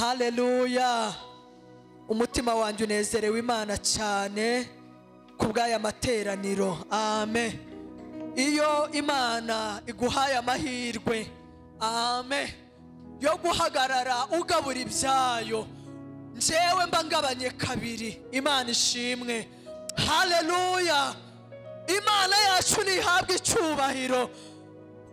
Haleluya. Umutima wanjye unezerewe Imana cyane kubw'aya materaniro. Amen. Iyo Imana iguhaye amahirwe, amen, yo guhagarara ugabura ibyayo, njyewe mba ngabanye kabiri. Imana ishimwe. Haleluya. Imana yacu nihabwe icyubahiro.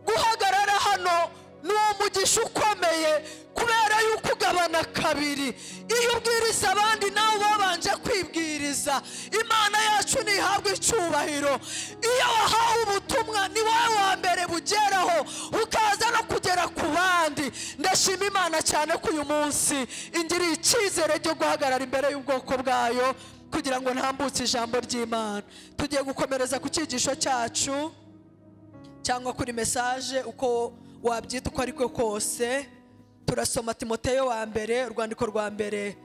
Guhagarara hano ni umugisha ukomeye kubera yuko ugabana kabiri. Iyo ubwiriza abandi nawe babanje kwibwiriza. Imana yacu nihabwe icyubahiro. Iyo wahawe ubutumwa ni wowe wa mbere bugeraho, ukaza no kugera ku bandi. Ndashima Imana cyane ko uyu munsi ingiriye icyizere cyo guhagarara imbere y'ubwoko bwayo kugira ngo ntambutse ijambo ry'Imana. Tugiye gukomereza ku cyigisho cyacu cyangwa kuri message, uko wabyita uko ariko kose. Turasoma Timoteyo wa mbere, urwandiko rwa mbere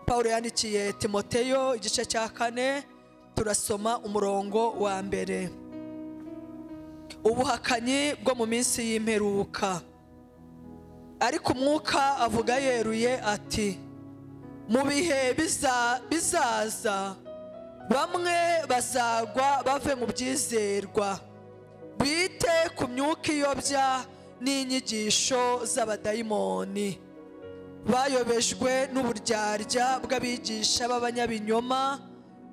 Paulo yandikiye Timoteyo, igice cya 4, turasoma umurongo wa mbere. Ubuhakanyi bwo mu minsi y'imperuka. Ariko Umwuka avuga yeruye ati: mu bihe bizaza bamwe bazagwa bave mu byizerwa, bite ku myuka iyobya n'inyigisho z'abadayimoni, bayobejwe n'uburyarya bw'abigisha b'abanyabinyoma,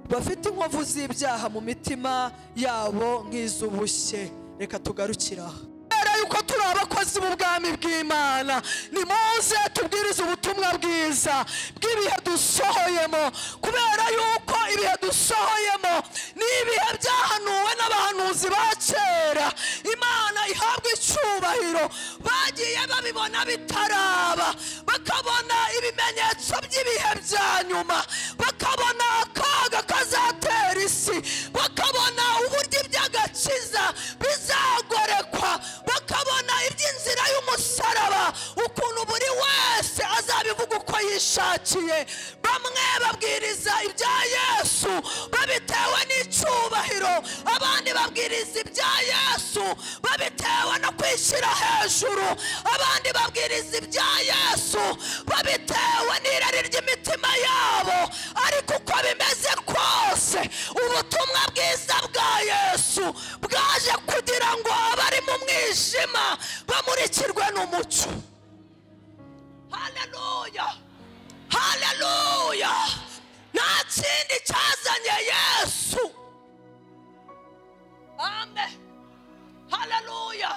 bafite inkovu z'ibyaha mu mitima yabo nk'iz'ubushye. Reka tugarukira kubera yuko turi abakozi b'ubwami bw'Imana. Nimuze tubwirize ubutumwa bwiza bw'ibihe dusohoyemo, kubera yuko ibihe dusohoyemo ni ibihe byahanuwe n'abahanuzi ba kera. Imana ihabwa icyubahiro. Bagiye babibona bitaraba, bakabona ibimenyetso by'ibihe bya nyuma, bakabona akaga kazatera isi, bakabona uburyo iby'agakiza bizagorekwa, bakabona iby'inzira y'umusaraba, ukuntu buri wese azabivuga uko yishakiye. Bamwe babwiriza ibya Yesu babitewe n'icyubahiro, abandi babwiriza ibya Yesu babitewe no kwishyira hejuru, abandi babwiriza ibya Yesu babitewe n'irari ry'imitima yabo. Ariko uko bimeze kose, ubutumwa bwiza bwa Yesu bwaje kugira ngo abari mu mwijima bamurikirwe n'umucyo. Haleluya, haleluya. Nta kindi cyazanye Yesu. Amen, haleluya.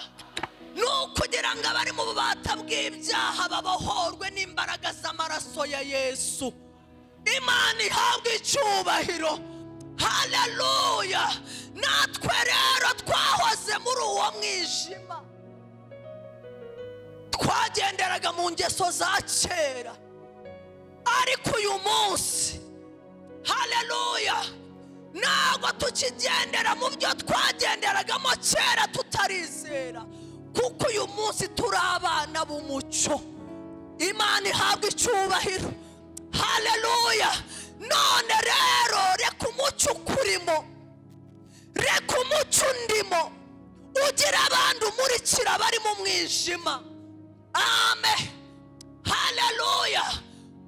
Ni ukugira ngo abari mu bubata bw'ibyaha babohorwe n'imbaraga z'amaraso ya Yesu. Imana ihabwe icyubahiro. Haleluya. Natwe rero twahoze muri uwo mwijima, twagenderaga mu ngeso za kera, ariko uyu munsi, haleluya, ntabwo tukigendera mu byo twagenderagamo kera tutarizera, kuko uyu munsi turi abana b'umucyo. Imana ihabwa icyubahiro. Haleluya. None rero reka umucyo ukurimo, reka umucyo undimo ugira abandi umurikira bari mu mwijima. Amen, haleluya.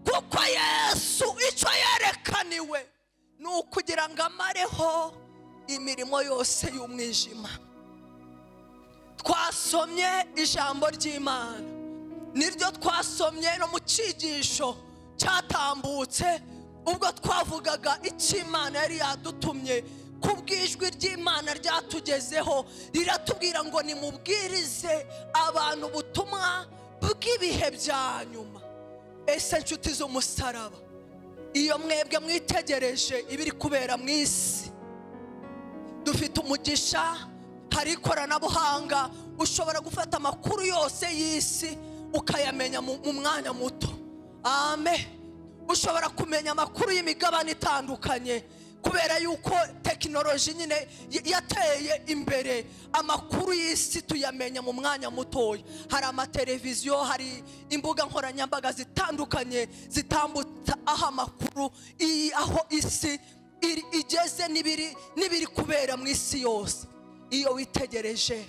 Kuko Yesu icyo yerekaniwe ni ukugira ngo amareho imirimo yose y'umwijima. Twasomye ijambo ry'Imana, niryo twasomye no mu cyigisho cyatambutse, ubwo twavugaga icyo Imana yari yadutumye. Kubw'ijwi ry'Imana ryatugezeho riratubwira ngo nimubwirize abantu ubutumwa bw'ibihe bya nyuma. Ese nshuti z'umusaraba, iyo mwebwe mwitegereje ibiri kubera mu isi, dufite umugisha, hari ikoranabuhanga, ushobora gufata amakuru yose y'isi ukayamenya mu mwanya muto. Amen. Ushobora kumenya amakuru y'imigabane itandukanye kubera yuko tekinoloji nyine yateye imbere. Amakuru y'isi tuyamenya mu mwanya mutoya. Hari amateleviziyo, hari imbuga nkoranyambaga zitandukanye zitambutsa aho amakuru aho isi igeze n'ibiri kubera mu isi yose. Iyo witegereje,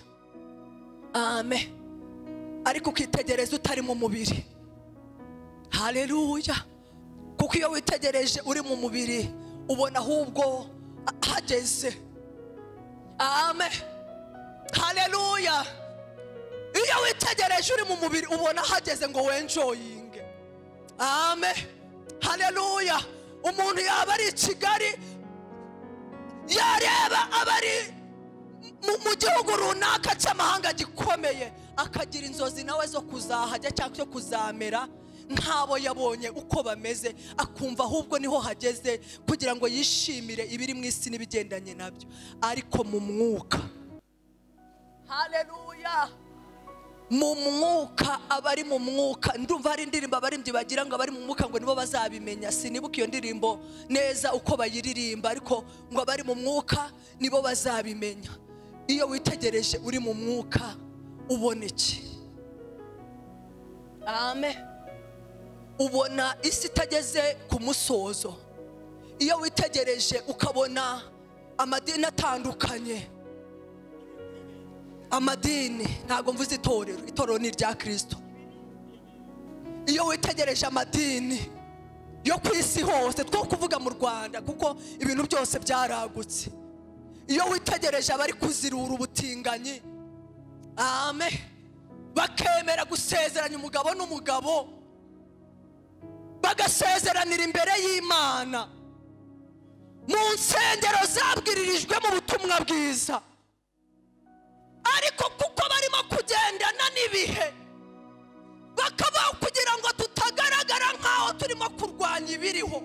amen, ariko ukitegereza utari mu mubiri, Haleluya. Kuko iyo witegereje uri mu mubiri ubona ahubwo hageze. Amen. Haleluya. Iyo witegereje uri mu mubiri ubona hageze ngo wenjoyinge. Amen. Haleluya. Umuntu yaba ari i Kigali, yareba abari mu gihugu runaka cy'amahanga gikomeye, akagira inzozi nawe zo kuzahajya cyangwa cyo kuzamera nk'abo yabonye uko bameze, akumva ahubwo niho hageze kugira ngo yishimire ibiri mu isi n'ibigendanye nabyo. Ariko mu mwuka, haleluya, mu mwuka, abari mu mwuka, ndumva hari indirimbo abaririmbyi bagira ngo abari mu mwuka ngo nibo bazabimenya. Sinibuka iyo ndirimbo neza uko bayiririmba, ariko ngo abari mu mwuka nibo bazabimenya. Iyo witegereje uri mu mwuka ubona iki? Amen. Ubona isi itageze ku musozo. Iyo witegereje ukabona amadini atandukanye, amadini, ntabwo mvuze itorero, itorero ni irya Kristo. Iyo witegereje amadini yo ku isi hose, two kuvuga mu Rwanda kuko ibintu byose byaragutse. Iyo witegereje abari kuzirura ubutinganyi, amen, bakemera gusezeranya umugabo n'umugabo, bagasezeranira imbere y'Imana mu nsengero zabwiririjwe mu butumwa bwiza, ariko kuko barimo kugendana n'ibihe bakabaho kugira ngo tutagaragara nk'aho turimo kurwanya ibiriho,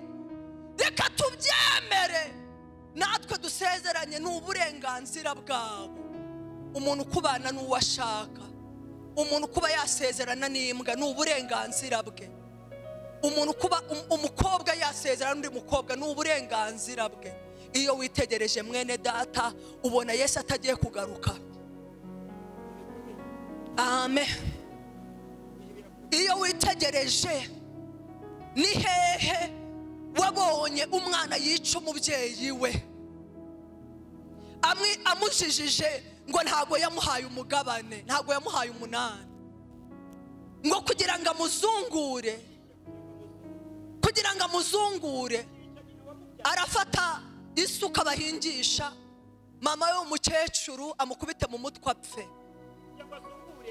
reka tubyemere natwe dusezeranye, ni uburenganzira bwabo. Umuntu kubana n'uwo ashaka, umuntu kuba yasezerana n'imbwa ni uburenganzira bwe, umuntu kuba umukobwa yasezerana n'undi mukobwa ni uburenganzira bwe. Iyo witegereje mwene data ubona Yesu atagiye kugaruka. Amen. Iyo witegereje ni hehe wabonye umwana yica umubyeyi we amujijije ngo ntago yamuhaye umugabane, ntago yamuhaye umunani, ngo kugira ngo amuzungure, kugira ngo amuzungure arafata isuka bahingisha, mama we umukecuru amukubite mu mutwe apfe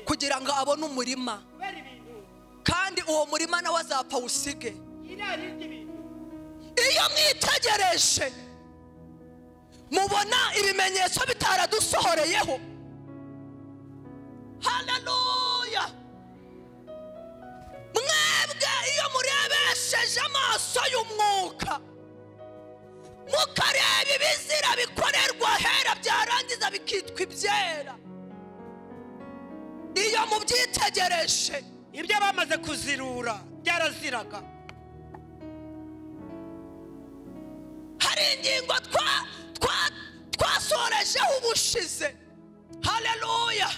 kugira ngo abone umurima, kandi uwo murima nawe azapfa usige. Iyo mwitegereje mubona ibimenyetso bitaradusohoreyeho. Haleluya. Mwebwe iyo murebesheje amaso y'umwuka mukareba ibizira bikorerwa hera byarangiza bikitwa ibyera, iyo mubyitegereje ibyo bamaze kuzirura byaraziraga. Hari ingingo twasorejeho ubushize. Haleluya.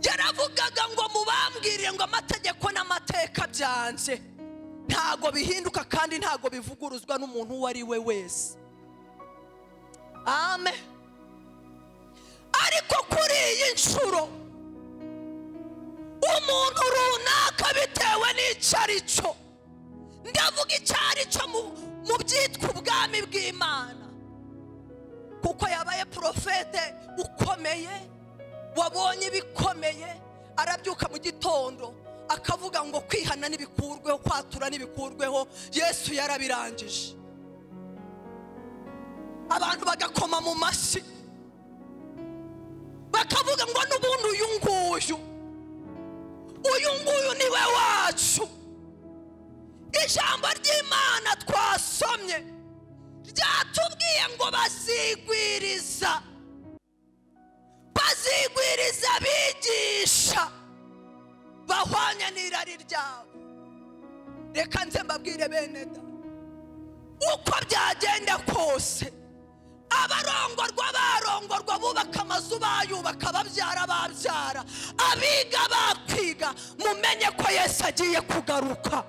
Yaravugaga ngo mubambwirire ngo amategeko n'amateka byanze ntago bihinduka kandi ntago bivuguruzwa n'umuntu uwo ari we wese. Amen. Ariko kuri iyi nshuro umuntu runaka bitewe n'icyo ari cyo, ndavuga icyo ari cyo mu byitwa ubwami bw'Imana, kuko yabaye profete ukomeye wabonye ibikomeye, arabyuka mu gitondo akavuga ngo kwihana n'ibikurweho, kwatura n'ibikurweho, Yesu yarabirangije. Abantu bagakoma mu mashyi bakavuga ngo n'ubundi uyu nguyu, uyu nguyu niwe wacu. Ijambo ry'Imana twasomye ryatubwiye ngo bazigwiriza, bazigwiriza abigisha bahwanye n'irari ryabo. Reka nze mbabwire bene da, uko byagenda kose, abarongorwa barongorwa, bubaka amazu bayubaka, ababyara babyara, abiga bakwiga, mumenye ko Yesu agiye kugaruka.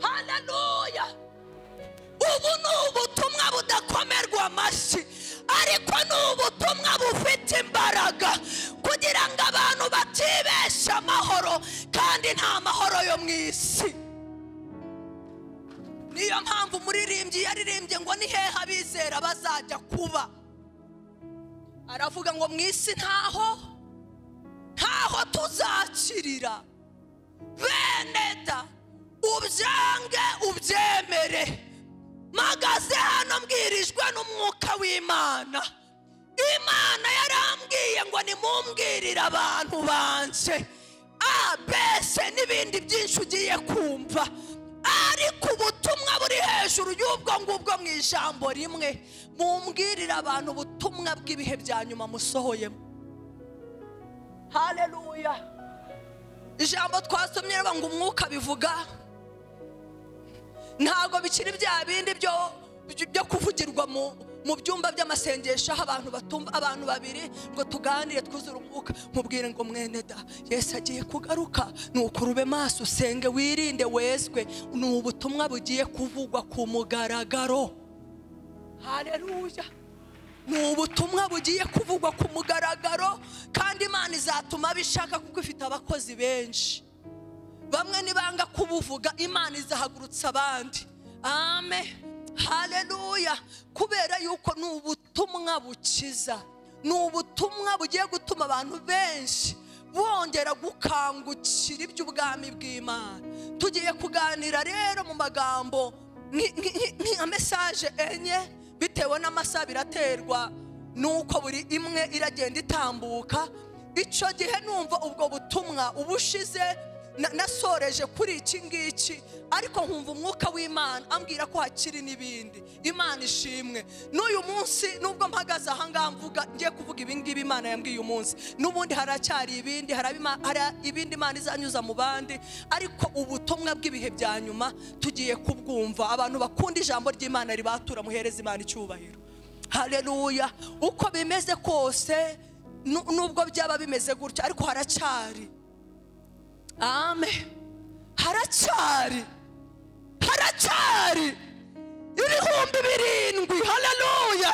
Haleluya. Ubu ni ubutumwa budakomerwa amashyi, ariko ni Ni ubutumwa bufite imbaraga kugira ngo abantu batibesha amahoro, kandi nta mahoro yo mu isi. Niyo mpamvu umuririmbyi yaririmbye ngo ni hehe abizera bazajya kuba, aravuga ngo mu isi ntaho tuzakirira. Bene da, ubyange ubyemere, mpagaze hano mbwirijwe n'umwuka w'Imana. Imana yarambwiye ngo nimumbwirire abantu banje abese n'ibindi byinshi ugiye kumva, ariko ubutumwa buri hejuru y'ubwo ngubwo mu ijambo rimwe, mumbwirire abantu ubutumwa bw'ibihe bya nyuma musohoyemo. Haleluya. Ijambo twasomye rivuga ngo umwuka bivuga, ntabwo bikiri bya bindi byo kuvugirwa mu byumba by'amasengesho aho abantu batumva, abantu babiri ngo tuganire twuzure umwuka. Mubwire ngo mwene da, Yesu agiye kugaruka, nuko ube maso usenge wirinde wezwe. Ni ubutumwa bugiye kuvugwa ku mugaragaro. Haleluya. Ni ubutumwa bugiye kuvugwa ku mugaragaro, kandi Imana izatuma bishaka kuko ifite abakozi benshi. Bamwe nibanga kubuvuga, Imana izahagurutsa abandi. Amen. Haleluya. Kubera yuko ni ubutumwa bukiza, ni ubutumwa bugiye gutuma abantu benshi bongera gukangukira iby'ubwami bw'Imana. Tugiye kuganira rero mu magambo nka message enye, bitewe n'amasaha biraterwa nuko buri imwe iragenda itambuka. Icyo gihe numva ubwo butumwa ubushize nasoreje kuri iki ngiki, ariko nkumva umwuka w'Imana ambwira ko hakiri n'ibindi. Imana ishimwe. N'uyu munsi nubwo mpagaze aha ngaha mvuga, ngiye kuvuga ibi ngibi Imana yambwiye uyu munsi, n'ubundi haracyari ibindi, hari ibindi Imana izanyuza mu bandi, ariko ubutumwa bw'ibihe bya nyuma tugiye kubwumva. Abantu bakunda ijambo ry'Imana ribatura, muhereza Imana icyubahiro. Haleluya. Uko bimeze kose, nubwo byaba bimeze gutya, ariko haracyari. Amen. Haracyari, haracyari 7,000. Haleluya.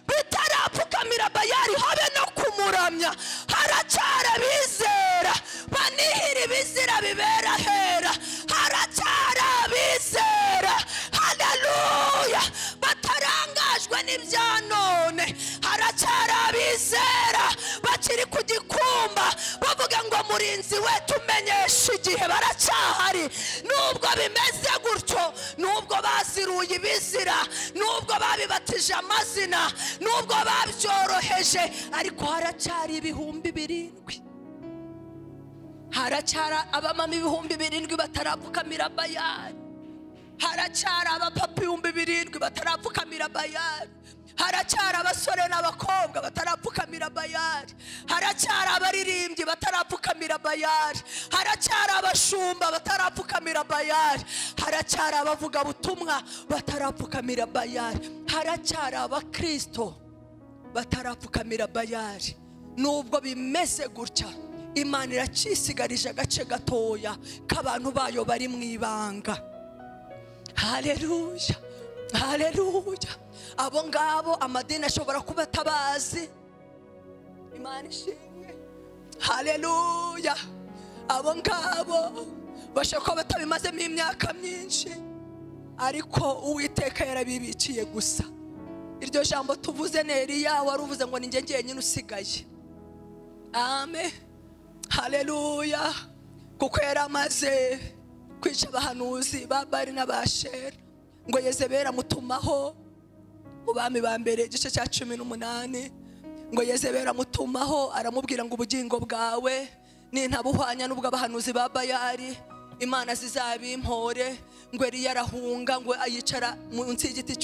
Bitarapfukamira Bayali habe no kumuramya. Haracyari abizera banihira ibizira bibera hera. Haracyari abizera, haleluya, batarangajwe n'ibya none. Haracyari abizera bakiri ku gikumba bavuga ngo murinzi we tumenyeshe igihe. Baracyahari nubwo bimeze gutyo, nubwo baziruye ibizira, nubwo babibatije amazina, nubwo babyoroheje, ariko haracyari 7,000. Haracyari abamama 7,000 batarapfukamira Bayali. Haracyari abapapa 7,000 batarapfukamira Bayali. Haracyari abasore n'abakobwa batarapfukamira Bayali. Haracyari abaririmbyi batarapfukamira Bayali. Haracyari abashumba batarapfukamira Bayali. Haracyari abavuga butumwa batarapfukamira Bayali. Haracyari abakristo batarapfukamira Bayali. Nubwo bimeze gutya, Imana iracyisigarije agace gatoya k'abantu bayo bari mu ibanga. Haleluya. Haleluya. Abo ngabo amadini ashobora kuba atabazi. Imana ishimwe. Haleluya. Abo ngabo bashobora kuba batabimazemo imyaka myinshi, ariko Uwiteka yarabibikiye gusa. Iryo jambo tuvuze ni Eliya wari uvuze ngo ni njye njyenyine usigaye. Amen. Haleluya. Kuko yari amaze kwica abahanuzi ba Bali n'Abashera, ngo Yezebeli amutumaho mu bami ba mbere igice cya 18, ngo Yezebeli amutumaho aramubwira ngo ubugingo bwawe nintabuhwanya n'ubwo abahanuzi ba Bayali, Imana zizabimpore. Ngo Eliya arahunga, ngo ayicara munsi y'igiti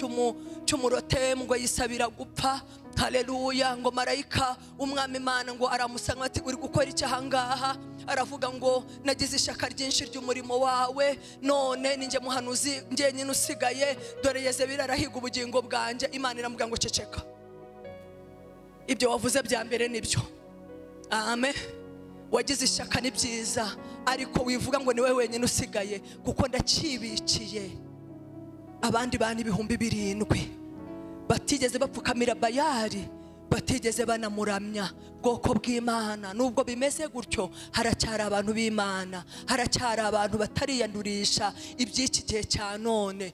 cy'umurotemu, ngo yisabira gupfa. Haleluya. Ngo marayika umwami Imana ngo aramusanga ati uri gukora iki aha ngaha? Aravuga ngo nagize ishyaka ryinshi ry'umurimo wawe, none ninjye muhanuzi njyenyine usigaye, dore Yezebeli arahiga ubugingo bwanjye. Imana iramubwira ngo ceceka, ibyo wavuze bya mbere nibyo. Amen. Wagize ishyaka ni byiza, ariko wivuga ngo niwe wenyine usigaye, kuko ndakibikiye abandi bantu 7,000 batigeze bapfukamira Bayali, Batigeze banamuramya. Bwoko bw'Imana, nubwo bimeze gutyo haracyari abantu b'Imana, haracyari abantu batariyandurisha iby'iki gihe cya none.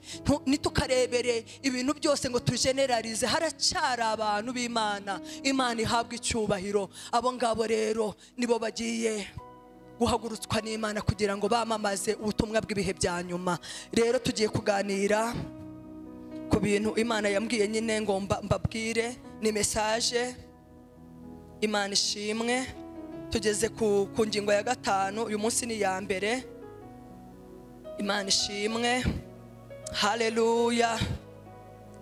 Ntitukarebere ibintu byose ngo tugeneralize, haracyari abantu b'Imana. Imana ihabwa icyubahiro. Abo ngabo rero nibo bagiye guhagurutswa n'Imana kugira ngo bamamaze ubutumwa bw'ibihe bya nyuma. Rero tugiye kuganira ku bintu Imana yambwiye nyine ngo mbabwire, ni message. Imana ishimwe. Tugeze ku ngingo ya 5, uyu munsi ni ya mbere. Imana ishimwe, haleluya.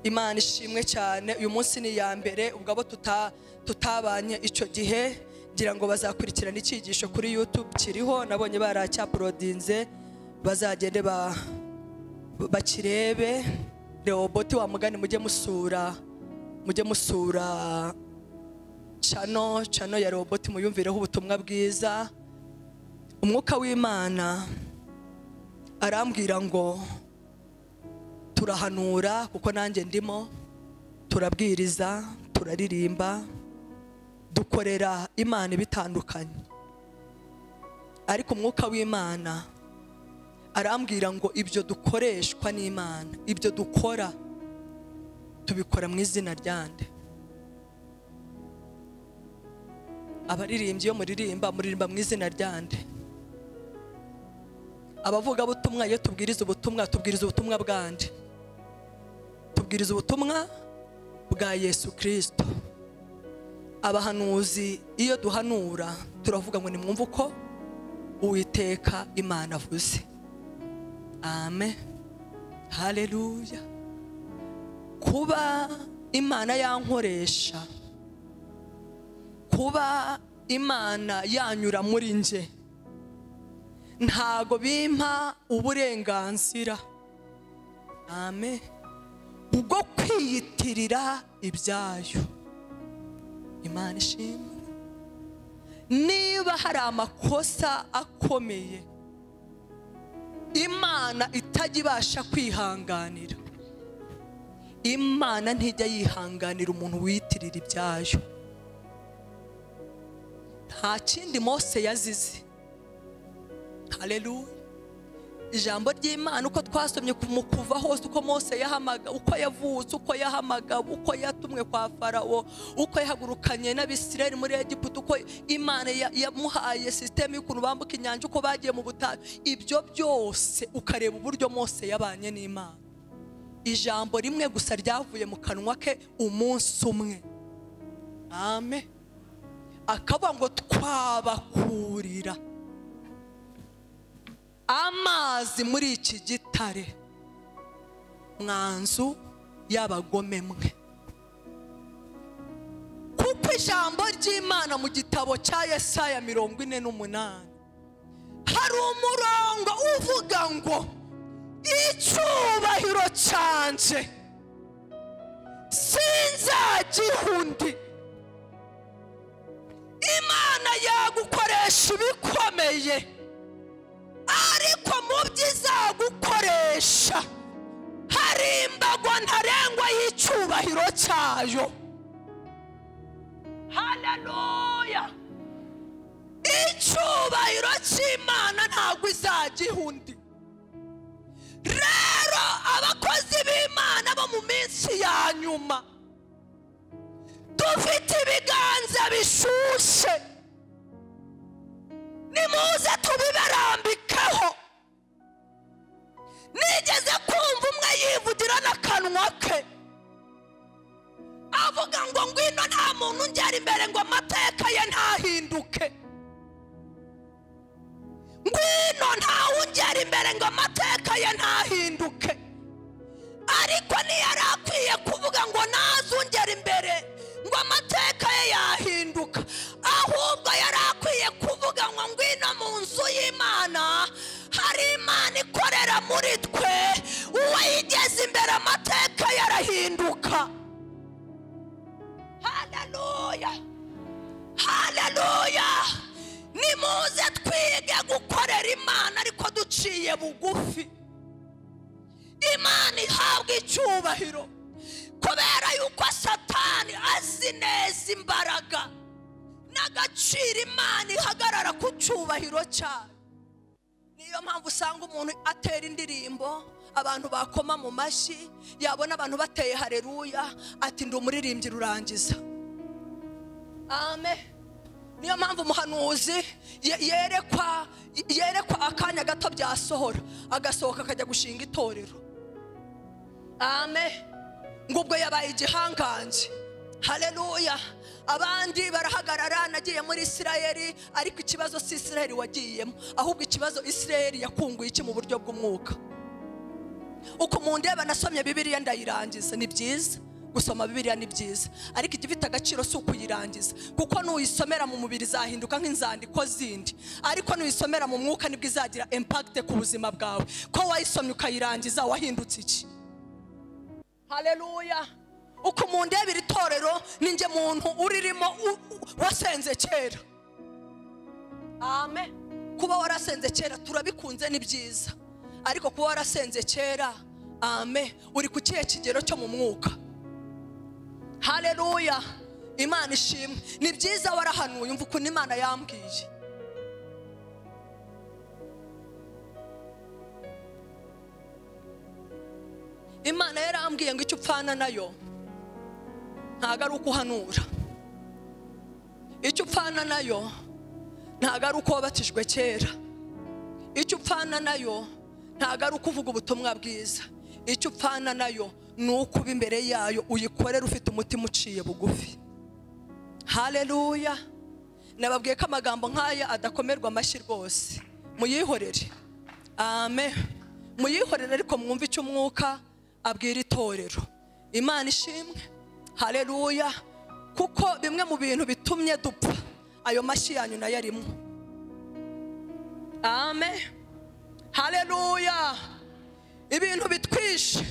Imana ishimwe cyane. Uyu munsi ni ya mbere, ubwo abo tutabanye icyo gihe ngira ngo bazakurikirana icyigisho kuri YouTube kiriho, nabonye baracyaporodinze, bazagende bakirebe. Rehoboth wa mugani, mujye musura chano ya Rehoboth, muyumvireho ubutumwa bwiza. Umwuka w'Imana arambwira ngo turahanura, kuko nanjye ndimo, turabwiriza, turaririmba, dukorera Imana ibitandukanye. Ariko umwuka w'Imana arambwira ngo ibyo dukoreshwa n'Imana, ibyo dukora tubikora mu izina ryande. Abaririmbyi iyo muririmba, muririmba mu izina ryande. Abavuga butumwa iyo tubwiriza ubutumwa, tubwiriza ubutumwa bwande? Tubwiriza ubutumwa bwa Yesu Kristo. Abahanuzi iyo duhanura turavuga ngo nimwumve uko Uwiteka Imana avuze. Amen, haleluya. Kuba Imana yankoresha, kuba Imana yanyura muri nje, ntago bimpa uburenganzira, amen, bwo kwiyitirira ibyayo. Imana ishimwe. Niba hari amakosa akomeye Imana itajya ibasha kwihanganira, Imana ntijya yihanganira umuntu wiyitirira ibyayo. Nta kindi Mose yazize. Haleluya. Ijambo ry'Imana uko twasomye mu kuva hose, uko Mose yahamaga, uko yavutse, uko yahamaga, uko yatumwe kwa Farawo, uko yahagurukanye n'Abisirayeli muri Egiputa, uko Imana yamuhaye system y'ukuntu bambuka inyanja, uko bagiye mu butayu, ibyo byose ukareba uburyo Mose yabanye n'Imana. Ijambo rimwe gusa ryavuye mu kanwa ke umunsi umwe, amen, akavuga ngo twabakurira amazi muri iki gitare mwanzu y'abagome mwe. Kuko ijambo ry'Imana mu gitabo cya Yesaya 48 hari umurongo uvuga ngo icyubahiro cyanje sinzagihundi. Imana yagukoresha ibikomeye, ariko mu byizagukoresha hari imbago ntarengwa y'icyubahiro cyayo. Haleluya. Icyubahiro cy'Imana ntabwo izagihundi. Rero abakozi b'Imana bo mu minsi ya nyuma dufite ibiganza bishushe, nimuze tubibarambikeho. Nigeze kumva umwe yivugira n'akanwa ke avuga ngo ngwino nta muntu ungera imbere ngo amateka ye ntahinduke. Ngwino nta ungera imbere ngo amateka ye ntahinduke. Ariko ntiyari akwiye kuvuga ngo ntazungera imbere ngo amateka ye yahinduka, ahubwo yari akwiye kuvuga ngo ngwino mu nzu y'Imana, hari Imana ikorera muri twe, uwayigeze imbere amateka yarahinduka. Haleluya, haleluya. Nimuze twige gukorera Imana ariko duciye bugufi. Imana ihabwa icyubahiro, Kubera yuko Satani azi neza imbaraga n'agaciro Imana ihagarara ku cyubahiro cyayo. Niyo mpamvu usanga umuntu atera indirimbo, abantu bakoma mu mashyi, yabona abantu bateye haleluya ati ndi umuririmbyi rurangiza. Amen. Niyo mpamvu umuhanuzi yerekwa akanya gato byasohora, agasohoka akajya gushinga itorero. Amen. Ngubwo yabaye igihangange. Haleluya. Abandi barahagarara, nagiye muri Isirayeli, ariko ikibazo si Isirayeli wagiyemo, ahubwo ikibazo Isirayeli yakunguye iki mu buryo bw'umwuka. Uko mundeba nasomye Bibiliya ndayirangiza, ni byiza gusoma Bibiliya, ni byiza, ariko igifite agaciro si ukuyirangiza, kuko nuyisomera mu mubiri izahinduka nk'inzandiko zindi, ariko nuyisomera mu mwuka nibwo izagira impact ku buzima bwawe. Ko wayisomye ukayirangiza wahindutse iki? Haleluya. Uko mundeba iri torero ninjye muntu uririmo wasenze kera. Amen. Kuba warasenze kera turabikunze, ni byiza, ariko kuba warasenze kera, amen, uri ku kihe kigero cyo mu mwuka? Haleluya. Imana ishimwe. Ni byiza warahanuye, umva ukuntu Imana yambwiye. Imana yarambwiye ngo icyo upfana nayo ntago ari uko uhanura, icyo upfana nayo ntago ari uko wabatijwe kera, icyo upfana nayo ntago ari uko uvuga ubutumwa bwiza, icyo upfana nayo ni uko uba imbere yayo uyikorera ufite umutima uciye bugufi. Haleluya. Nababwiye ko amagambo nk'aya adakomerwa amashyi rwose, muyihorere. Amen. Muyihorere, ariko mwumve icyo umwuka abwira itorero. Imana ishimwe. Haleluya. Kuko bimwe mu bintu bitumye dupfa, ayo mashyi yanyu nayo arimo. Amen. Haleluya. Ibintu bitwishe,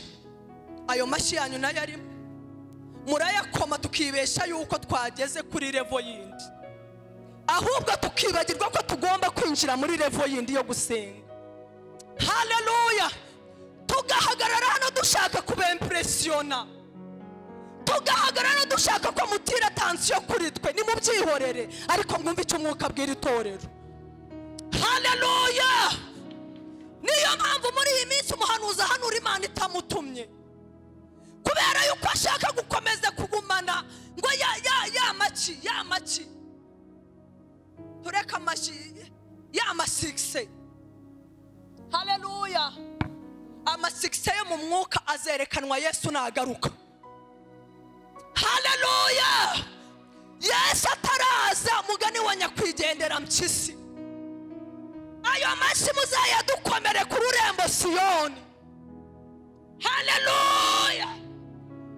ayo mashyi yanyu nayo arimo. Murayakoma tukibesha yuko twageze kuri level yindi, ahubwo tukibagirwa ko tugomba kwinjira muri level yindi yo gusenga. Haleluya. Tugahagarara hano dushaka kubempressiona, tugahagarara dushaka ko mutira attention kuri twe. Nimubyihorere, ariko mwumve icyo umwuka abwira itorero. Haleluya. Niyo mpamvu muri iyi minsi umuhanuzi ahanura Imana itamutumye, kubera yuko ashaka gukomeza kugumana ngo ya maki ya maki, tureka amashyi ya masikse. Haleluya. Amasikse yo mu mwuka azerekanwa Yesu nagaruka. Haleluya. Yesu ataraza, mugani wa nyakwigendera mpyisi, ayo mashyi muzayadukomere ku rurembo Siyoni. Haleluya.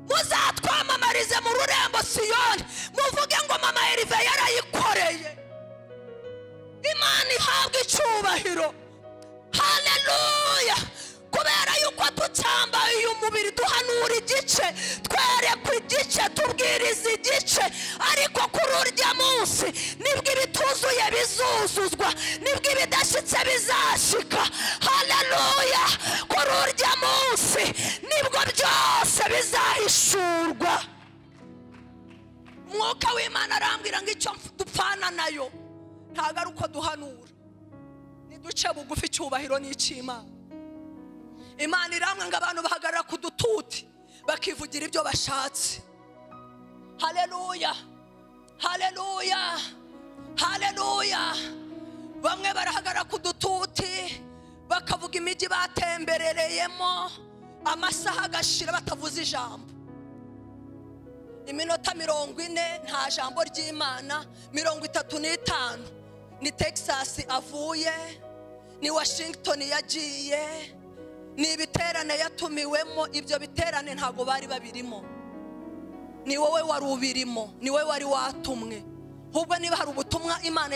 Muzatwamamarize mu rurembo Siyoni, muvuge ngo mama Erive yarayikoreye. Imana ihabwe icyubahiro. Haleluya. Kubera yuko tucyambaye uyu mubiri, duhanura igice, twerekwa igice, tubwiriza igice, ariko kuri urya munsi nibwo ibituzuye bizuzuzwa, nibwo ibidashyitse bizashika. Haleluya. Kuri urya munsi nibwo byose bizahishurwa. Umwuka w'Imana arambwira ngo icyo dupfana nayo ntago ari uko duhanura, niduce bugufi icyubahiro n'icy'Imana. Imana iramwe ngo abantu bahagarara ku dututi bakivugira ibyo bashatse. Haleluya. Haleluya. Haleluya. Bamwe barahagarara ku dututi bakavuga imijyi batemberereyemo, amasaha agashira batavuze ijambo. Iminota 40 nta jambo ry'Imana, 35 ni Texas avuye, ni Washington yagiye, ni ibiterane yatumiwemo. Ibyo biterane ntago bari babirimo, ni wowe wari ubirimo, ni wowe wari watumwe. Ahubwo niba hari ubutumwa Imana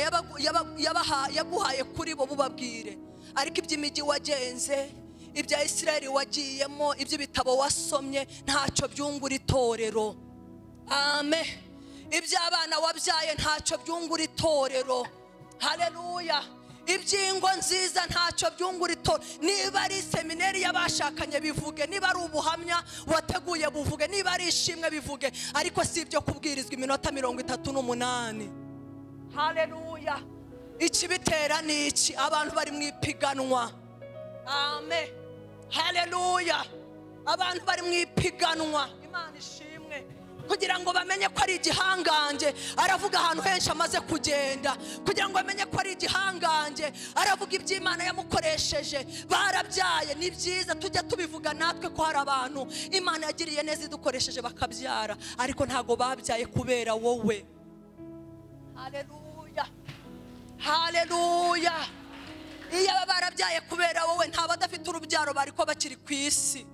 yaguhaye kuri bo bubabwire, ariko iby'imijyi wagenze, ibya Isirayeli wagiyemo, iby'ibitabo wasomye, ntacyo byungura itorero. Amen. Iby'abana wabyaye ntacyo byungura itorero. Haleluya. Ibyingo nziza ntacyo byungura itora. Niba ari seminari y'abashakanye bivuge, niba ari ubuhamya wateguye buvuge, niba ari ishimwe bivuge, ariko si ibyo kubwirizwa iminota 38. Haleluya. Ikibitera ni iki? Abantu bari mu ipiganwa. Amen. Haleluya. Abantu bari mu ipiganwa. Imana ishimwe. Kugira ngo bamenye ko ari igihangange, aravuga ahantu henshi amaze kugenda. Kugira ngo bamenye ko ari igihangange, aravuga iby'Imana yamukoresheje. Barabyaye, ni byiza tujya tubivuga natwe ko hari abantu Imana yagiriye neza idukoresheje bakabyara, ariko ntago babyaye kubera wowe. Haleluya. Haleluya. Iyo barabyaye kubera wowe, nta badafite urubyaro bariko bakiri ku isi.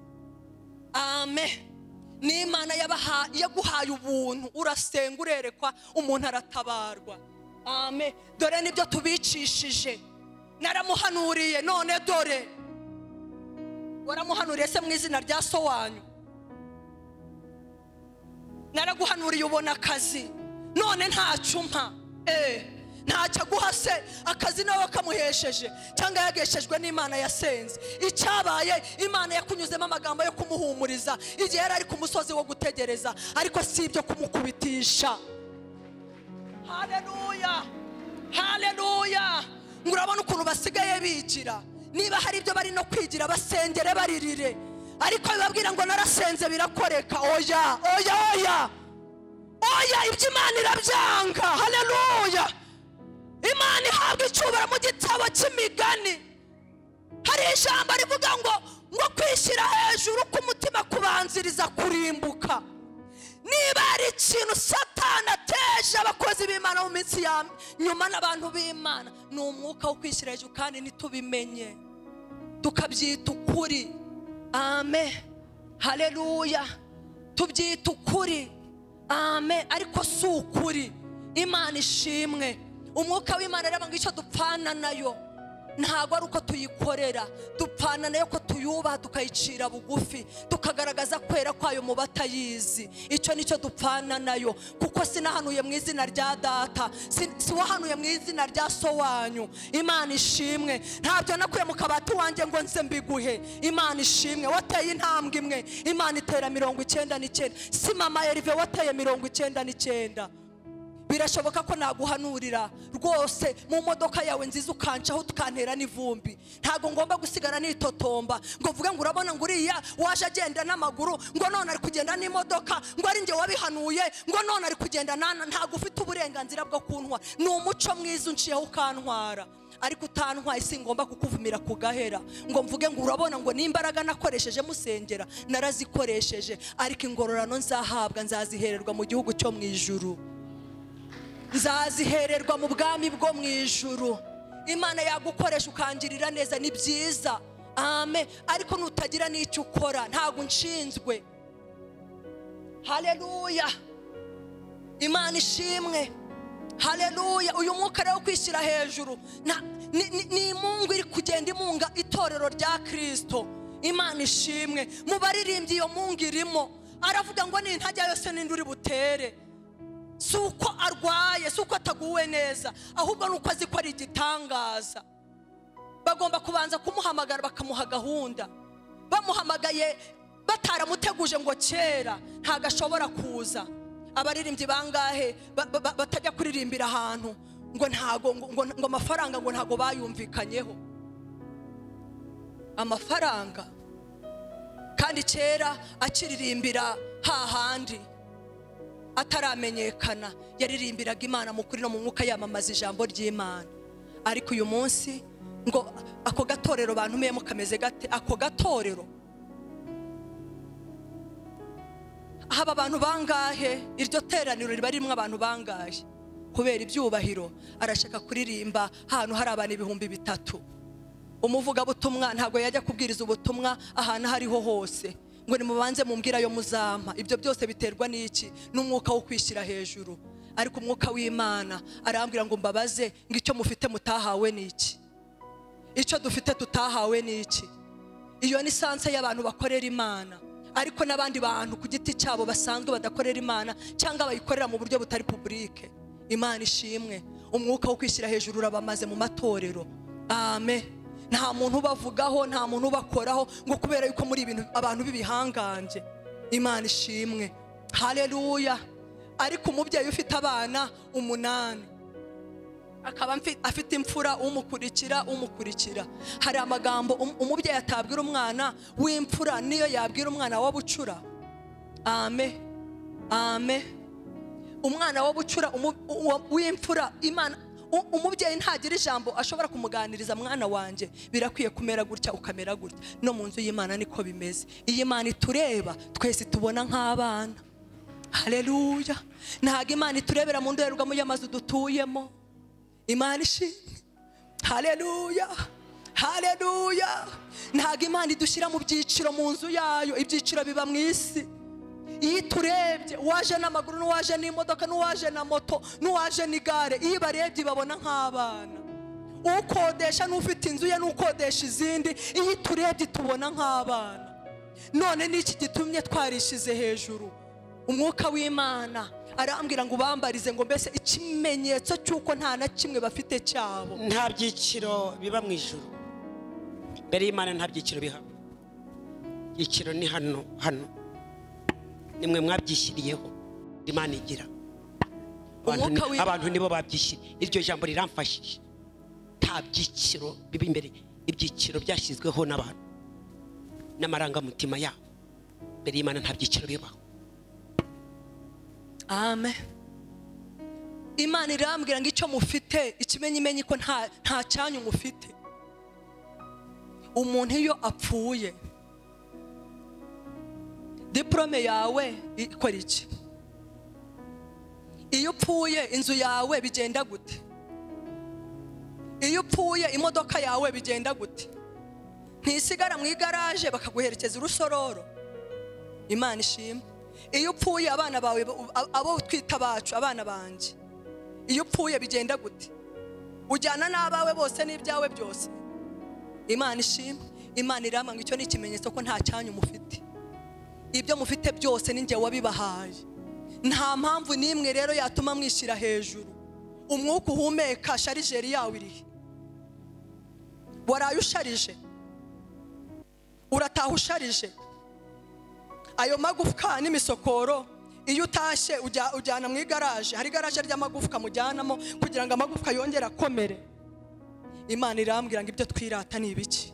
Amen. N'Imana yaguhaye ubuntu, urasenga urerekwa, umuntu aratabarwa. Amen. Dore nibyo tubicishije. Naramuhanuriye none dore. Waramuhanuriye se mu izina rya so wanyu? Naraguhanuriye ubona akazi none ntacyo umpa. Ntacyo aguha se, akazi nawe kamuhesheje cyangwa yageshejwe n'Imana yasenze. Icyabaye, Imana yakunyuzemo amagambo yo kumuhumuriza igihe yari ari ku musozi wo gutegereza, ariko si ibyo kumukubitisha. Haleluya. Haleluya. Ngo urabona ukuntu basigaye bigira. Niba hari ibyo bari no kwigira basengere baririre, ariko bibabwira ngo narasenze birakoreka. Oya, oya, oya, oya, ibyo Imana irabyanga. Haleluya. Imana ihabwa icyubahiro. Mu gitabo cy'imigani hari ijambo rivuga ngo kwishyira hejuru k'umutima kubanziriza kurimbuka. Niba hari ikintu Satani ateje abakozi b'Imana mu minsi ya nyuma n'abantu b'Imana, ni umwuka wo kwishyira hejuru, kandi ntitubimenye tukabyita ukuri. Amen. Haleluya. Tubyita ukuri. Amen. Ariko si ukuri. Imana ishimwe. Umwuka w'Imana rero ngo icyo dupfana nayo ntago ari uko tuyikorera, dupfana nayo ko tuyubaha, tukayicira bugufi, tukagaragaza kwera kwayo mu batayizi. Icyo nicyo dupfana nayo, kuko sinahanuye mu izina rya data, si wahanuye mu izina rya so wanyu. Imana ishimwe. Ntabyo nakuye mu kabati wanjye ngo nze mbiguhe. Imana ishimwe. Wateye intambwe imwe, Imana itera 99. Si mama Erive wateye 99. Birashoboka ko naguhanurira rwose mu modoka yawe nziza ukancaho tukantera n'ivumbi. Ntago ngomba gusigara nitotomba ngo mvuge ngo urabona ngo uriya waje agenda n'amaguru, ngo none ari kugenda n'imodoka, ngo ari nge wabihanuye, ngo none ari kugenda nana. Ntago ufite uburenganzira bwo kuntwa. Ni umuco mwiza unciyeho ukantwara, ariko utantwaye singomba kukuvumira kugahera ngo mvuge ngo urabona ngo n'imbaraga nakoresheje musengera narazikoresheje, ariko ingororano nzahabwa nzazihererwa mu gihugu cyo mu ijuru, nzazihererwa mu bwami bwo mu ijuru. Imana yagukoresha ukangirira neza, ni byiza. Amen. Ariko nutagira n'icyo ukora ntago nshinzwe. Haleluya. Imana ishimwe. Haleluya. Uyu mwuka rero kwishyira hejuru ni imungu iri kugenda imunga itorero rya Kristo. Imana ishimwe. Mu baririmbyi iyo mungu irimo. Aravuga ngo nintajya yose ninde uri butere. Si uko arwaye, si uko ataguwe neza, ahubwo nuko azi ko ari igitangaza. Bagomba kubanza kumuhamagara bakamuha gahunda. Bamuhamagaye bataramuteguje ngo kera ntago ashobora kuza. Abaririmbyi bangahe batajya kuririmbira ahantu ngo ntago ngo amafaranga ngo ntago bayumvikanyeho. Amafaranga kandi kera akiririmbira hahandi ataramenyekana yaririmbiraga Imana mu kuri no mu mwuka, yamamaza ijambo ry'Imana. Ariko uyu munsi ngo ako gatorero bantumiyemo kameze gate? Ako gatorero haba abantu bangahe? Iryo teraniro riba ririmo abantu bangahe? Kubera ibyubahiro arashaka kuririmba ahantu hari abantu 3000. Umuvugabutumwa ntabwo yajya kubwiriza ubutumwa ahantu hariho hose ngo nimubanze mumbwira yo muzampa. Ibyo byose biterwa n'iki? N'umwuka wo kwishyira hejuru. Ariko umwuka w'Imana arambwira ngo mbabaze ngo icyo mufite mutahawe n'iki? Icyo dufite tutahawe n'iki? Iyo ni sanse y'abantu bakorera Imana, ariko n'abandi bantu ku giti cyabo basanzwe badakorera Imana cyangwa bayikorera mu buryo butari publique. Imana ishimwe. Umwuka wo kwishyira hejuru urabamaze mu matorero. Amen. Nta muntu ubavugaho, nta muntu ubakoraho, ngo kubera yuko muri ibintu abantu b'ibihanganje. Imana ishimwe, haleluya. Ariko umubyeyi ufite abana 8 akaba afite imfura umukurikira, hari amagambo umubyeyi atabwira umwana w'imfura niyo yabwira umwana wa bucura. Amen, amen. Umwana wa bucura w'imfura, Imana umubyeyi ntagira ijambo ashobora kumuganiriza, mwana wanjye birakwiye kumera gutya ukamera gutya. No mu nzu y'Imana niko bimeze. Iyi Imana itureba twese tubona nk'abana. Haleluya. Ntago Imana iturebera mu ndorerwamo y'amazu dutuyemo. Imana ishimwe, haleluya, haleluya. Ntago Imana idushyira mu byiciro mu nzu yayo, ibyiciro biba mu isi. Iyo turebye uwaje n'amaguru n'uwaje n'imodoka n'uwaje na moto n'uwaje n'igare, iyo barebye babona nk'abana. Ukodesha n'ufite inzu ye n'ukodesha izindi, iyo turebye tubona nk'abana. None n'iki gitumye twarishize hejuru? Umwuka w'Imana arambwira ngo ubambarize ngo mbese ikimenyetso cy'uko nta na kimwe bafite cyabo. Nta byiciro biba mu ijuru. Mbere y'Imana nta byiciro bihaba. Icyiciro ni hano hano, nimwe mwabyishyiriyeho. Imana igira abantu nibo babyishyiriye. Iryo jambo riramfashije. Nta byiciro biba imbere, ibyiciro byashyizweho n'abantu n'amarangamutima yabo. Mbere y'Imana nta byiciro bibaho. Amen. Imana irambwira ngo icyo mufite ikimenyimenyi ko nta cyanyu mufite. Umuntu iyo apfuye, diplome yawe ikora iki? Iyo upfuye inzu yawe bigenda gute? Iyo upfuye imodoka yawe bigenda gute? Ntisigara mu igaraje bakaguherekeza urusororo. Imana ishimwe. Iyo upfuye abana bawe, abo twita bacu, abana banje, iyo upfuye bigenda gute? Ujyana n'abawe bose n'ibyawe byose. Imana ishimwe. Imana irambwira ngo icyo ni ikimenyetso ko nta cyanyu mufite. Ibyo mufite byose ni njye wabibahaye. Nta mpamvu n'imwe rero yatuma mwishyira hejuru. Umwuka uhumeka, sharijeri yawe irihe? Waraye usharije, urataha usharije. Ayo magufwa n'imisokoro iyo utashye ujyana mu igaraje, hari igaraje ry'amagufwa mujyanamo kugira ngo amagufwa yongere akomere. Imana irambwira ngo ibyo twirata ni ibiki?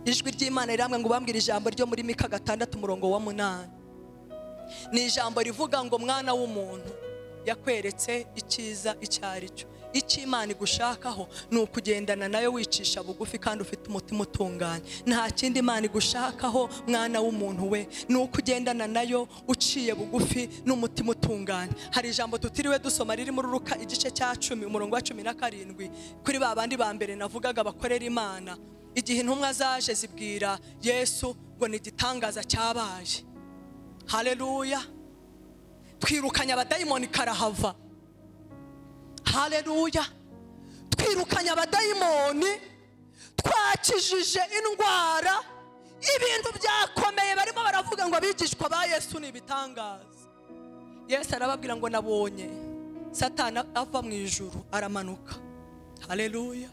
Ijwi ry'Imana irambwira ngo bambwire ijambo ryo muri Mika 6 umurongo wa 8. Ni ijambo rivuga ngo mwana w'umuntu yakweretse icyiza icyo ari cyo. Icyo Imana igushakaho ni ukugendana nayo wicisha bugufi kandi ufite umutima utunganye. Nta kindi Imana igushakaho mwana w'umuntu we, ni ukugendana nayo uciye bugufi n'umutima utunganye. Hari ijambo tutiriwe dusoma riri muri Luka igice cya 10 umurongo wa 17, kuri ba bandi ba mbere navugaga bakorera Imana. Igihe intumwa zaje zibwira Yesu ngo ni igitangaza cyabaye. Haleluya. Twirukanye abadayimoni karahava. Haleluya. Twirukanye abadayimoni, twakijije indwara, ibintu byakomeye. Barimo baravuga ngo abigishwa ba Yesu ni ibitangaza. Yesu arababwira ngo nabonye Satani ava mu ijuru aramanuka. Haleluya.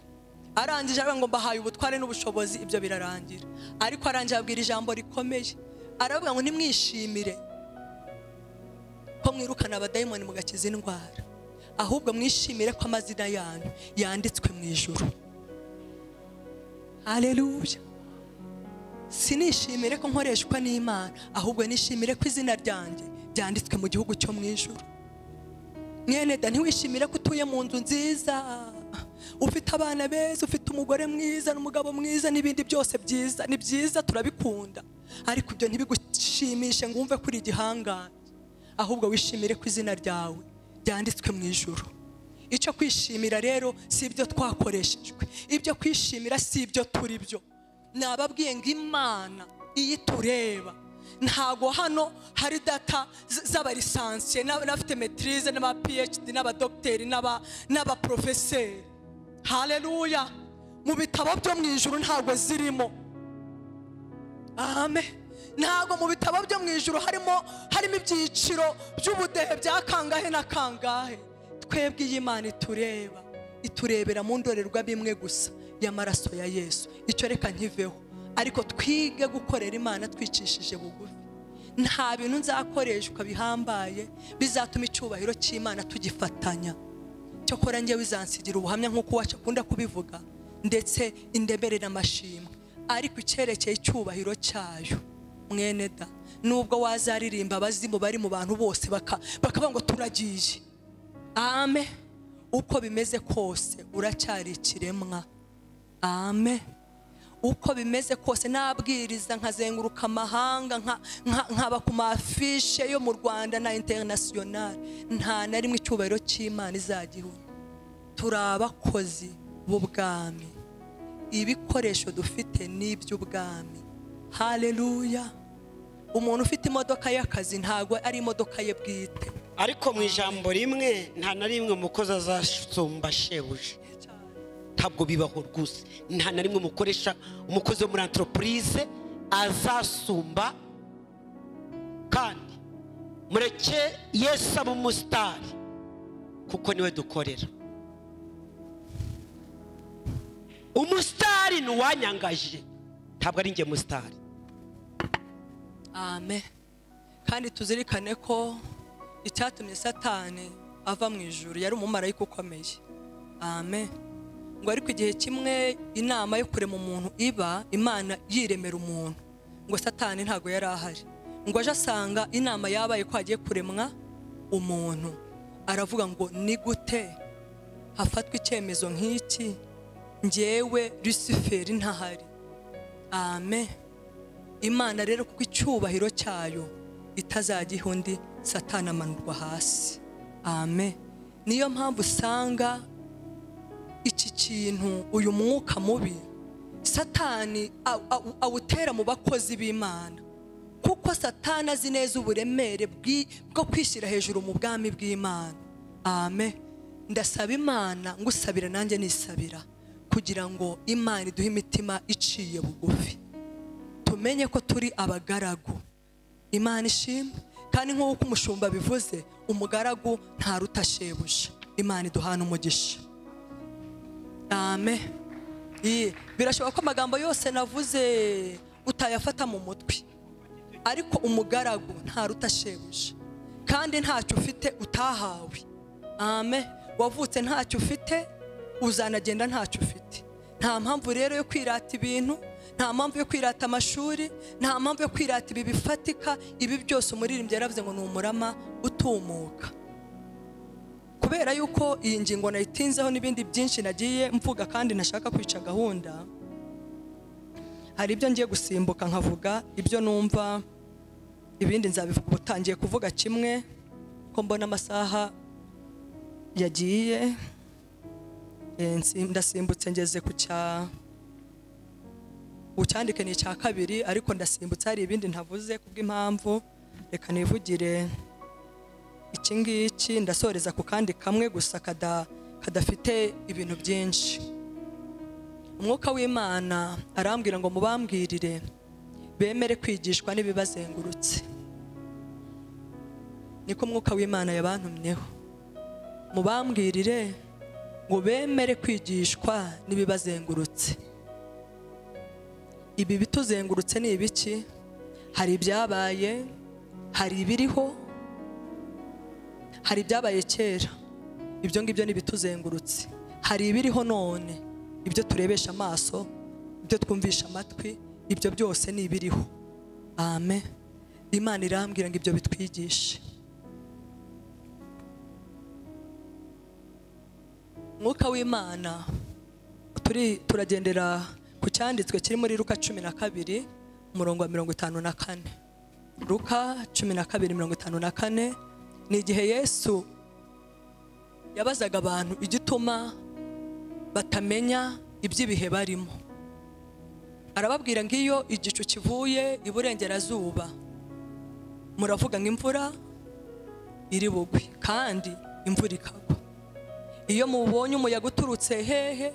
Arangije aravuga ngo mbahaye ubutware n'ubushobozi, ibyo birarangira. Ariko arangije ababwira ijambo rikomeye, aravuga ngo nimwishimire ko mwirukana abadayimoni mugakiza indwara, ahubwo mwishimire ko amazina yanyu yanditswe mu ijuru. Haleluya. Sinishimire ko nkoreshwa n'Imana, ahubwo nishimire ko izina ryanjye ryanditswe mu gihugu cyo mu ijuru. Mwene da, ntiwishimire ko utuye mu nzu nziza, ufite abana beza, ufite umugore mwiza n'umugabo mwiza n'ibindi byose byiza, ni byiza turabikunda, ariko ibyo ntibigushimishe ngo wumve kuri igihangange, ahubwo wishimire ko izina ryawe ryanditswe mu ijuru. Icyo kwishimira rero si ibyo twakoreshejwe, ibyo kwishimira si ibyo turi byo. Nababwiye ngo Imana iyo itureba, ntago hano hari data z'abarisansiye n'abafite maîtrise n'aba PhD n'abadokiteri n'abaprofeseri. Haleluya. Mu bitabo byo mu ijuru ntago zirimo. Amen. Ntago mu bitabo byo mu ijuru harimo ibyiciro by'ubudehe bya kangahe na kangahe. Twebwe iyi Imana itureba, iturebera mu ndorerwa bimwe gusa y'amaraso ya Yesu. Icyo reka nkiveho, ariko twige gukorera Imana twicishije bugufi. Nta bintu nzakoreshwa bihambaye bizatuma icyubahiro cy'Imana tugifatanya. Cyokora njye wizansigira ubuhamya nk'uko wacu akunda kubivuga, ndetse indemere n'amashimwe, ariko icyerekeye icyubahiro cyayo mwene da, nubwo wazaririmba abazimu bari mu bantu bose bakavuga ngo turagiye, amen, uko bimeze kose uracyari ikiremwa. Amen. Uko bimeze kose nabwiriza nkazenguruka amahanga, nkaba ku mafishe yo mu Rwanda na international, nta na rimwe icyubahiro cy'Imana izagihuna. Turi abakozi b'ubwami, ibikoresho dufite ni iby'ubwami. Haleluya. Umuntu ufite imodoka y'akazi ntago ari imodoka ye bwite. Ariko mu ijambo rimwe nta na rimwe umukozi azasumba shebuja, ntabwo bibaho rwose. Nta na rimwe umukoresha, umukozi wo muri entreprise azasumba. Kandi mureke Yesu abe umusitari kuko niwe dukorera. Umusitari ni uwanyangaje, ntabwo ari njye musitari. Amen. Kandi tuzirikane ko icyatumye Satani ava mu ijuru yari umumarayika ukomeye. Amen. Ngo ariko igihe kimwe inama yo kurema umuntu iba, Imana yiremera umuntu, ngo Satani ntago yari ahari. Ngo aje asanga inama yabaye ko hagiye kuremwa umuntu, aravuga ngo ni gute hafatwa icyemezo nk'iki njyewe Luciferi ntahari. Amen. Imana rero kuko icyubahiro cyayo itazagiha undi, Satani amanurwa hasi. Amen. Niyo mpamvu usanga iki kintu, uyu mwuka mubi Satani awutera mu bakozi b'Imana, kuko Satani azi neza uburemere bwo kwishyira hejuru mu bwami bw'Imana. Amen. Ndasaba Imana ngusabira nanjye nisabira, kugira ngo Imana iduhe imitima iciye bugufi, tumenye ko turi abagaragu. Imana ishimwe. Kandi nk'uko umushumba bivuze, umugaragu ntaruta shebuja. Imana iduhana umugisha. Amen. Birashoboka ko amagambo yose navuze utayafata mu mutwe, ariko umugaragu ntaruta shebuja. Kandi ntacyo ufite utahawe. Amen. Wavutse ntacyo ufite, uzanagenda ntacyo ufite. Nta mpamvu rero yo kwirata ibintu, nta mpamvu yo kwirata amashuri, nta mpamvu yo kwirata ibi bifatika. Ibi byose umuririmbyi yaravuze ngo ni umurama utumuka. Kubera yuko iyi ngingo nayitinzeho n'ibindi byinshi nagiye mvuga kandi nashaka kwica gahunda, hari ibyo ngiye gusimbuka nkavuga ibyo numva, ibindi nzabivuga ubutangiye kuvuga kimwe ko mbona amasaha yagiye. Ndasimbutse ngeze ku cya ucyandike ni icya kabiri, ariko ndasimbutse hari ibindi ntavuze kubw'impamvu. Reka nivugire iki ngiki, ndasoreza ku kandi kamwe gusa kadafite ibintu byinshi. Umwuka w'Imana arambwira ngo mubambwirire bemere kwigishwa n'ibibazengurutse. Niko Umwuka w'Imana yabantumyeho, mubambwirire ngo bemere kwigishwa n'ibibazengurutse. Ibi bituzengurutse ni ibiki? Hari ibyabaye, hari ibiriho, hari ibyabaye kera, ibyo ngibyo ni bituzengurutse. Hari ibiriho none, ibyo turebesha amaso, ibyo twumvisha amatwi, ibyo byose ni ibiriho. Amen. Imana irambwira ngo ibyo bitwigishe. Mwuka w'Imana turagendera ku cyanditswe kiri muri Luka 12 umurongo wa 54. Luka 12:54 ni igihe Yesu yabazaga abantu igituma batamenya iby'ibihe barimo. Arababwira ngo iyo igicu kivuye iburengerazuba muravuga ngo imvura iri bugwe, kandi imvura ikagwa. Iyo mubonye umuyaga uturutse hehe,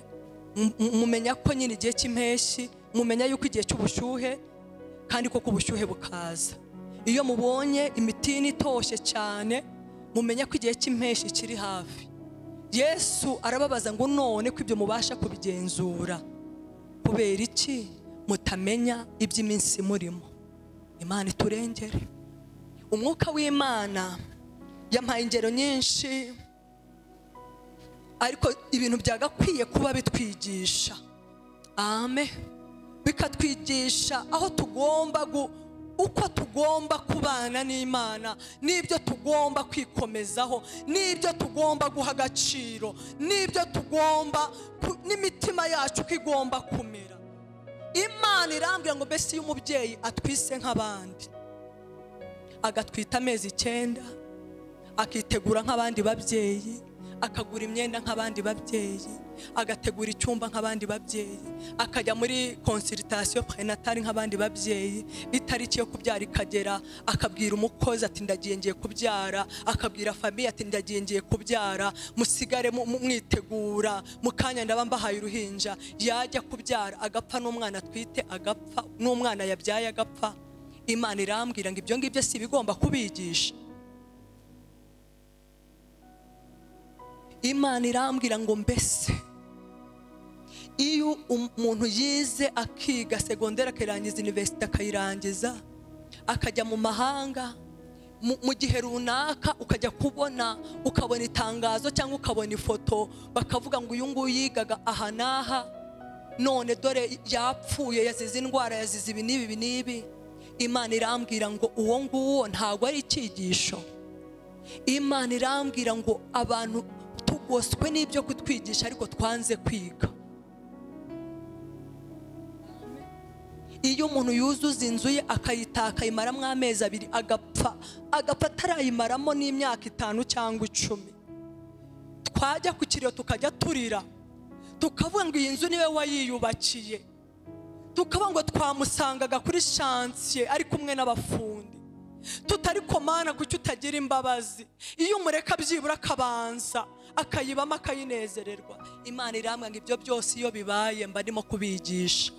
mumenya ko nyine igihe cy'impeshyi, mumenya yuko igihe cy'ubushyuhe, kandi koko ubushyuhe bukaza. Iyo mubonye imitini itoshye cyane, mumenya ko igihe cy'impeshyi kiri hafi. Yesu arababaza ngo none ko ibyo mubasha kubigenzura, kubera iki mutamenya iby'iminsi murimo? Imana iturengere. Umwuka w'Imana yampaye ingero nyinshi, ariko ibintu byagakwiye kuba bitwigisha. Amen. Bikatwigisha aho tugomba uko tugomba kubana n'Imana, n'ibyo tugomba kwikomezaho, n'ibyo tugomba guha agaciro, n'ibyo tugomba, n'imitima yacu uko igomba kumera. Imana irambwira ngo mbese iyo umubyeyi atwise nk'abandi, agatwita amezi 9, akitegura nk'abandi babyeyi, akagura imyenda nk'abandi babyeyi, agategura icyumba nk'abandi babyeyi, akajya muri consultation prénatale nk'abandi babyeyi, itariki yo kubyara ikagera akabwira umukozi ati ndagiye ngiye kubyara, akabwira famille ati ndagiye ngiye kubyara, musigare mwitegura, mu kanya ndaba mbahaye uruhinja. Yajya kubyara agapfa, n'umwana atwite agapfa, n'umwana yabyaye agapfa. Imana irambwira ngo ibyo ngibyo si bigomba kubigisha. Imana irambwira ngo mbese iyo umuntu yize akiga segonderi akarangiza university akayirangiza akajya mu mahanga mu gihe runaka, ukajya kubona ukabona itangazo cyangwa ukabona ifoto bakavuga ngo uyu nguyu yigaga aha n'aha, none dore yapfuye, yazize indwara, yazize ibi n'ibi n'ibi. Imana irambwira ngo uwo nguwo ntabwo ari icyigisho. Imana irambwira ngo abantu tugoswe n'ibyo kutwigisha ariko twanze kwiga. Iyo umuntu yuzuza inzu ye akayitaka akayimaramo amezi 2 agapfa, agapfa atarayimaramo n'imyaka 5 cyangwa 10, twajya ku kiriro tukajya turira tukavuga ngo iyi nzu niwe wayiyubakiye, tukavuga ngo twamusangaga kuri chantier ari kumwe n'abafundi, tutari komana kuki utagira imbabazi. Iyo umureka byibura akabanza akayibamo akayinezererwa. Imana irambwira ngo ibyo byose iyo bibaye mba ndimo kubigisha.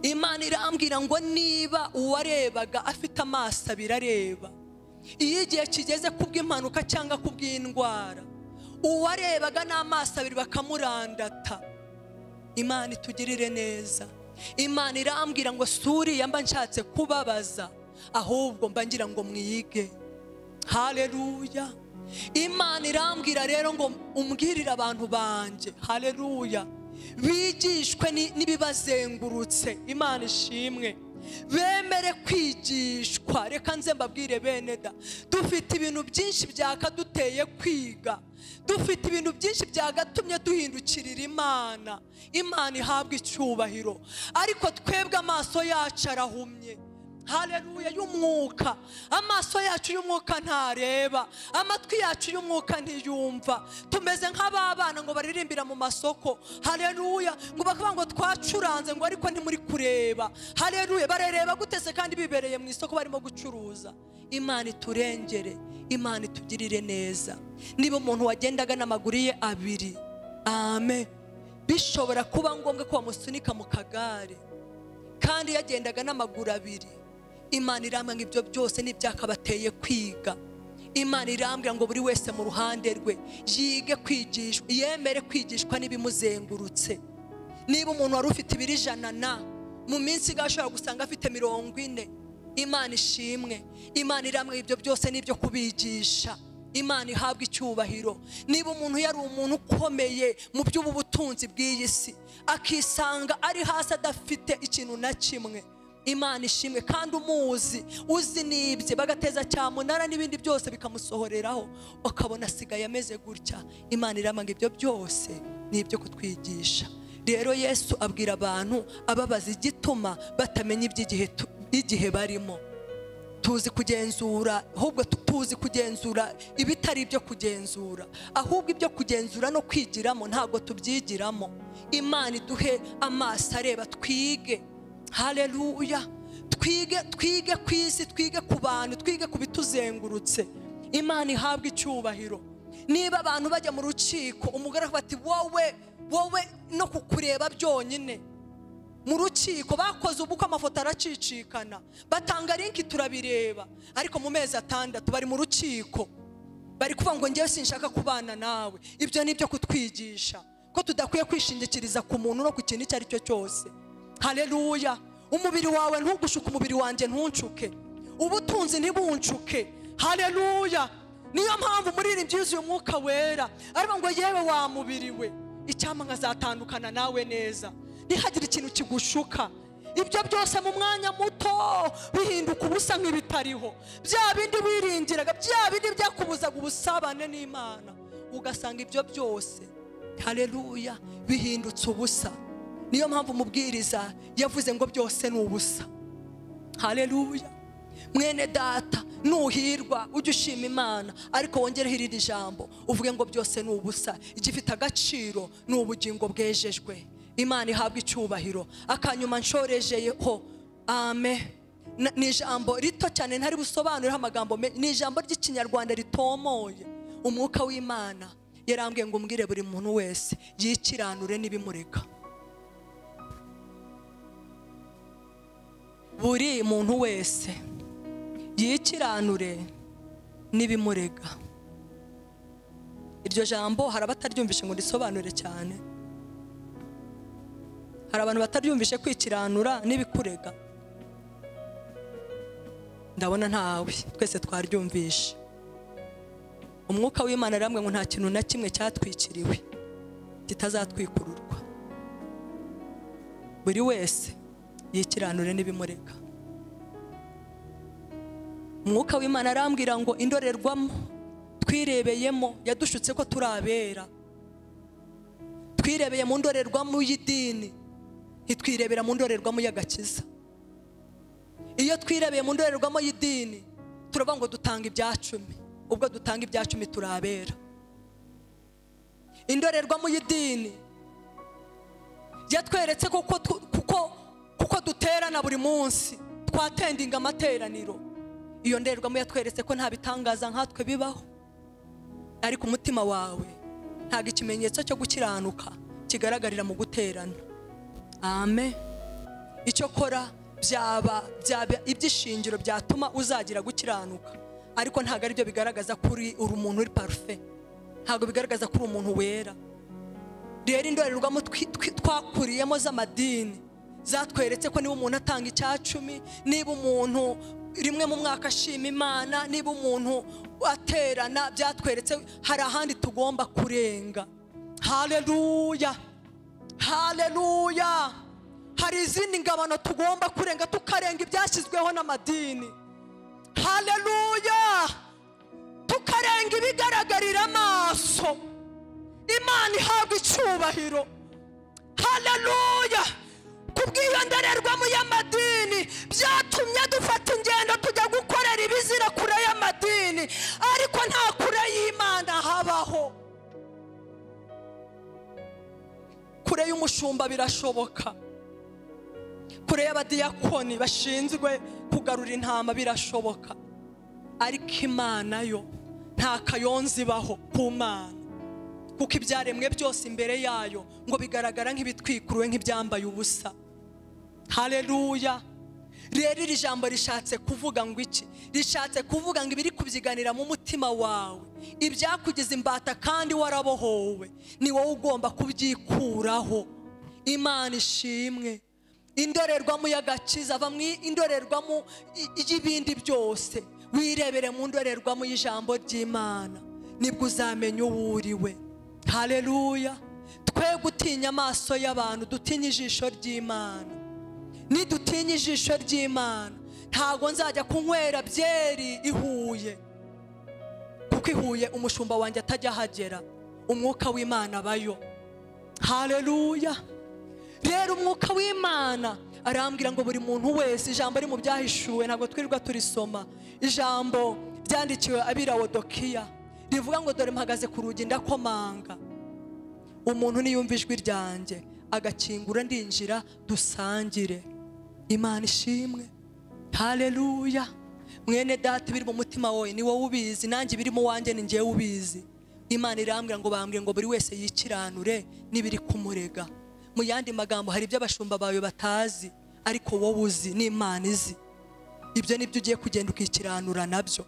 Imana irambwira ngo niba uwarebaga afite amaso abiri areba, iyo igihe kigeze kubw'impanuka cyangwa kubw'indwara, uwarebaga n'amaso abiri bakamurandata. Imana itugirire neza. Imana irambwira ngo suriya mba nshatse kubabaza, ahubwo mba ngira ngo mwige. Haleluya. Imana irambwira rero ngo umbwirire abantu banjye, haleluya, bigishwe n'ibibazengurutse. Imana ishimwe. Bemere kwigishwa. Reka nze mbabwire bene da, dufite ibintu byinshi byakaduteye kwiga, dufite ibintu byinshi byagatumye duhindukirira Imana. Imana ihabwa icyubahiro, ariko twebwe amaso yacu arahumye. Haleluya. Y'umwuka, amaso yacu y'umwuka ntareba, amatwi yacu y'umwuka ntiyumva. Tumeze nk'ababana ngo baririmbira mu masoko, haleluya, ngo bakavuga ngo twacuranze ngo ariko ntimuri kureba. Haleluya. Barereba gutese kandi bibereye mu isoko barimo gucuruza. Imana iturengere, Imana itugirire neza. Niba umuntu wagendaga n'amaguru ye 2, amen, bishobora kuba ngombwa ko bamusunika mu kagare kandi yagendaga n'amaguru 2. Imana irambwira ngo ibyo byose n'ibyakabateye kwiga. Imana irambwira ngo buri wese mu ruhande rwe yige kwigishwa, yemere kwigishwa n'ibimuzengurutse. Niba umuntu wari ufite ibiro 100 na mu minsi gashobora gusanga afite 40, Imana ishimwe. Imana irambwira ibyo byose n'ibyo kubigisha. Imana ihabwa icyubahiro. Niba umuntu yari umuntu ukomeye mu by'ubu butunzi bw'iyi si, akisanga ari hasi adafite ikintu na kimwe, Imana ishimwe. Kandi umuzi uzi nibye bagateza cyamunara n'ibindi byose bikamusohoreraho, ukabona asigaye ameze gutya. Imana iramanga ibyo byose nibyo kutwigisha. Rero Yesu abwira abantu ababaza igituma batamenya iby'igihe barimo. Tuzi kugenzura, ahubwo tuzi kugenzura ibitari ibyo kugenzura, ahubwo ibyo kugenzura no kwigiramo ntabwo tubyigiramo. Imana iduhe amaso areba, twige. Haleluya. Twige, twige ku isi, twige ku bantu, twige ku bituzengurutse. Imana ihabwa icyubahiro. Niba abantu bajya mu rukiko, umugore ati wowe wowe no kukureba byonyine mu rukiko bakoze ubukwe, amafoto aracicikana, batanga linki turabireba, ariko mu mezi 6 bari mu rukiko. Bari kuvuga ngo ngewe sinshaka kubana nawe. Ibyo ni byo kutwigisha ko tudakwiye kwishingikiriza ku muntu no ku kintu icyo ari cyo cyose. Haleluya. Umubiri wawe ntugushuke, umubiri wanjye ntuncuke, ubutunzi ntibuncuke. Haleluya. Niyo mpamvu muririmbyi yuzuye umwuka wera ariko ngo yewe wa mubiri we, icyampa nkazatandukana nawe neza, ntihagire ikintu kigushuka. Ibyo byose mu mwanya muto bihinduka ubusa nk'ibitariho. Bya bindi wiringiraga, bya bindi byakubuzaga ubusabane n'Imana, ugasanga ibyo byose, haleluya, bihindutse ubusa. Niyo mpamvu umubwiriza yavuze ngo byose ni ubusa. Haleluya. Mwene data, nuhirwa ujye ushima Imana, ariko wongereho irindi jambo uvuge ngo byose ni ubusa, igifite agaciro ni ubugingo bwejejwe. Imana ihabwa icyubahiro. Akanyuma nshorejeyeho, amen, ni ijambo rito cyane ntari busobanureho amagambo, ni ijambo ry'ikinyarwanda ritomoye. Umwuka w'Imana yarambwiye ngo umbwire buri muntu wese yikiranure n'ibimurega. Buri muntu wese yikiranure n'ibimurega. Iryo jambo hari abataryumvishe ngo risobanure cyane. Hari abantu bataryumvishe kwikiranura n'ibikurega. Ndabona ntawe, twese twaryumvishe. Umwuka w'Imana arambwe ngo nta kintu na kimwe cyatwikiriwe kitazatwikururwa. Buri wese yikiranure n'ibimurega. Umwuka w'Imana arambwira ngo indorerwamo twirebeyemo yadushutse ko turabera. Twirebeye mu ndorerwamo y'idini, ntitwirebera mu ndorerwamo y'agakiza. Iyo twirebeye mu ndorerwamo y'idini turavuga ngo dutanga ibyacumi, ubwo dutanga ibyacumi turabera. Indorerwamo y'idini yatweretse kuko duterana buri munsi, twatendinga amateraniro. Iyo ndorerwamo yatweretse ko nta bitangaza nkatwe bibaho, ariko umutima wawe ntago ikimenyetso cyo gukiranuka kigaragarira mu guterana. Amen. Icyo kora byaba ibyishingiro byatuma uzagira gukiranuka, ariko ntago ari byo bigaragaza kuri uri umuntu uri parfait, ntago bigaragaza kuri umuntu wera. Rero indorerwamo twakuriyemo z'amadini zatweretse ko niba umuntu atanga icyacumi, niba umuntu rimwe mu mwaka ashima Imana, niba umuntu aterana, byatweretse hari ahandi tugomba kurenga. Haleluya. Haleluya. Hari izindi ngabano tugomba kurenga, tukarenga ibyashyizweho n'amadini. Haleluya. Tukarenga ibigaragarira amaso. Imana ihabwa icyubahiro. Haleluya. Kubw'iyo ndorerwamo y'amadini byatumye dufata ingendo tujya gukorera ibizira kure y'amadini, ariko nta kure y'Imana habaho. Kure y'umushumba birashoboka, kure y'abadiyakoni bashinzwe kugarura intama birashoboka, ariko Imana yo nta kayonzi ibaho ku Mana, kuko ibyaremwe byose imbere yayo ngo bigaragara nk'ibitwikuruwe nk'ibyambaye ubusa. Haleluya. Rero iri jambo rishatse kuvuga ngo iki? Rishatse kuvuga ngo ibiri kubyiganira mu mutima wawe, ibyakugize imbata kandi warabohowe, ni wowe ugomba kubyikuraho. Imana ishimwe. Indorerwamo y'agakiza, va mu indorerwamo y'ibindi byose, wirebere mu ndorerwamo y'ijambo ry'Imana, nibwo uzamenya uwo uriwe. Haleluya. Twe gutinya amaso y'abantu, dutinye ijisho ry'Imana. Nidutinye ijisho ry'Imana, ntago nzajya kunywera byeri ihuye, kuko ihuye umushumba wanjye atajya ahagera, umwuka w'Imana abayo. Haleluya. Rero umwuka w'Imana arambwira ngo buri muntu wese, ijambo ari mu byahishuwe ntabwo twirirwa turisoma, ijambo ryandikiwe ab'Ilawodokiya rivuga ngo dore mpagaze ku rugi ndakomanga, umuntu niyumva ijwi ryanjye agakingura ndinjira dusangire. Imana ishimwe. Haleluya. Mwene data, biri mu mutima wawe ni wowe ubizi, nanjye biri mu wanjye ni njyewe ubizi. Imana irambwira ngo bambwire ngo buri wese yikiranure n'ibiri kumurega. Mu yandi magambo, hari ibyo abashumba bawe batazi ariko wowe uzi n'Imana izi. Ibyo nibyo ugiye kugenda ukikiranura nabyo.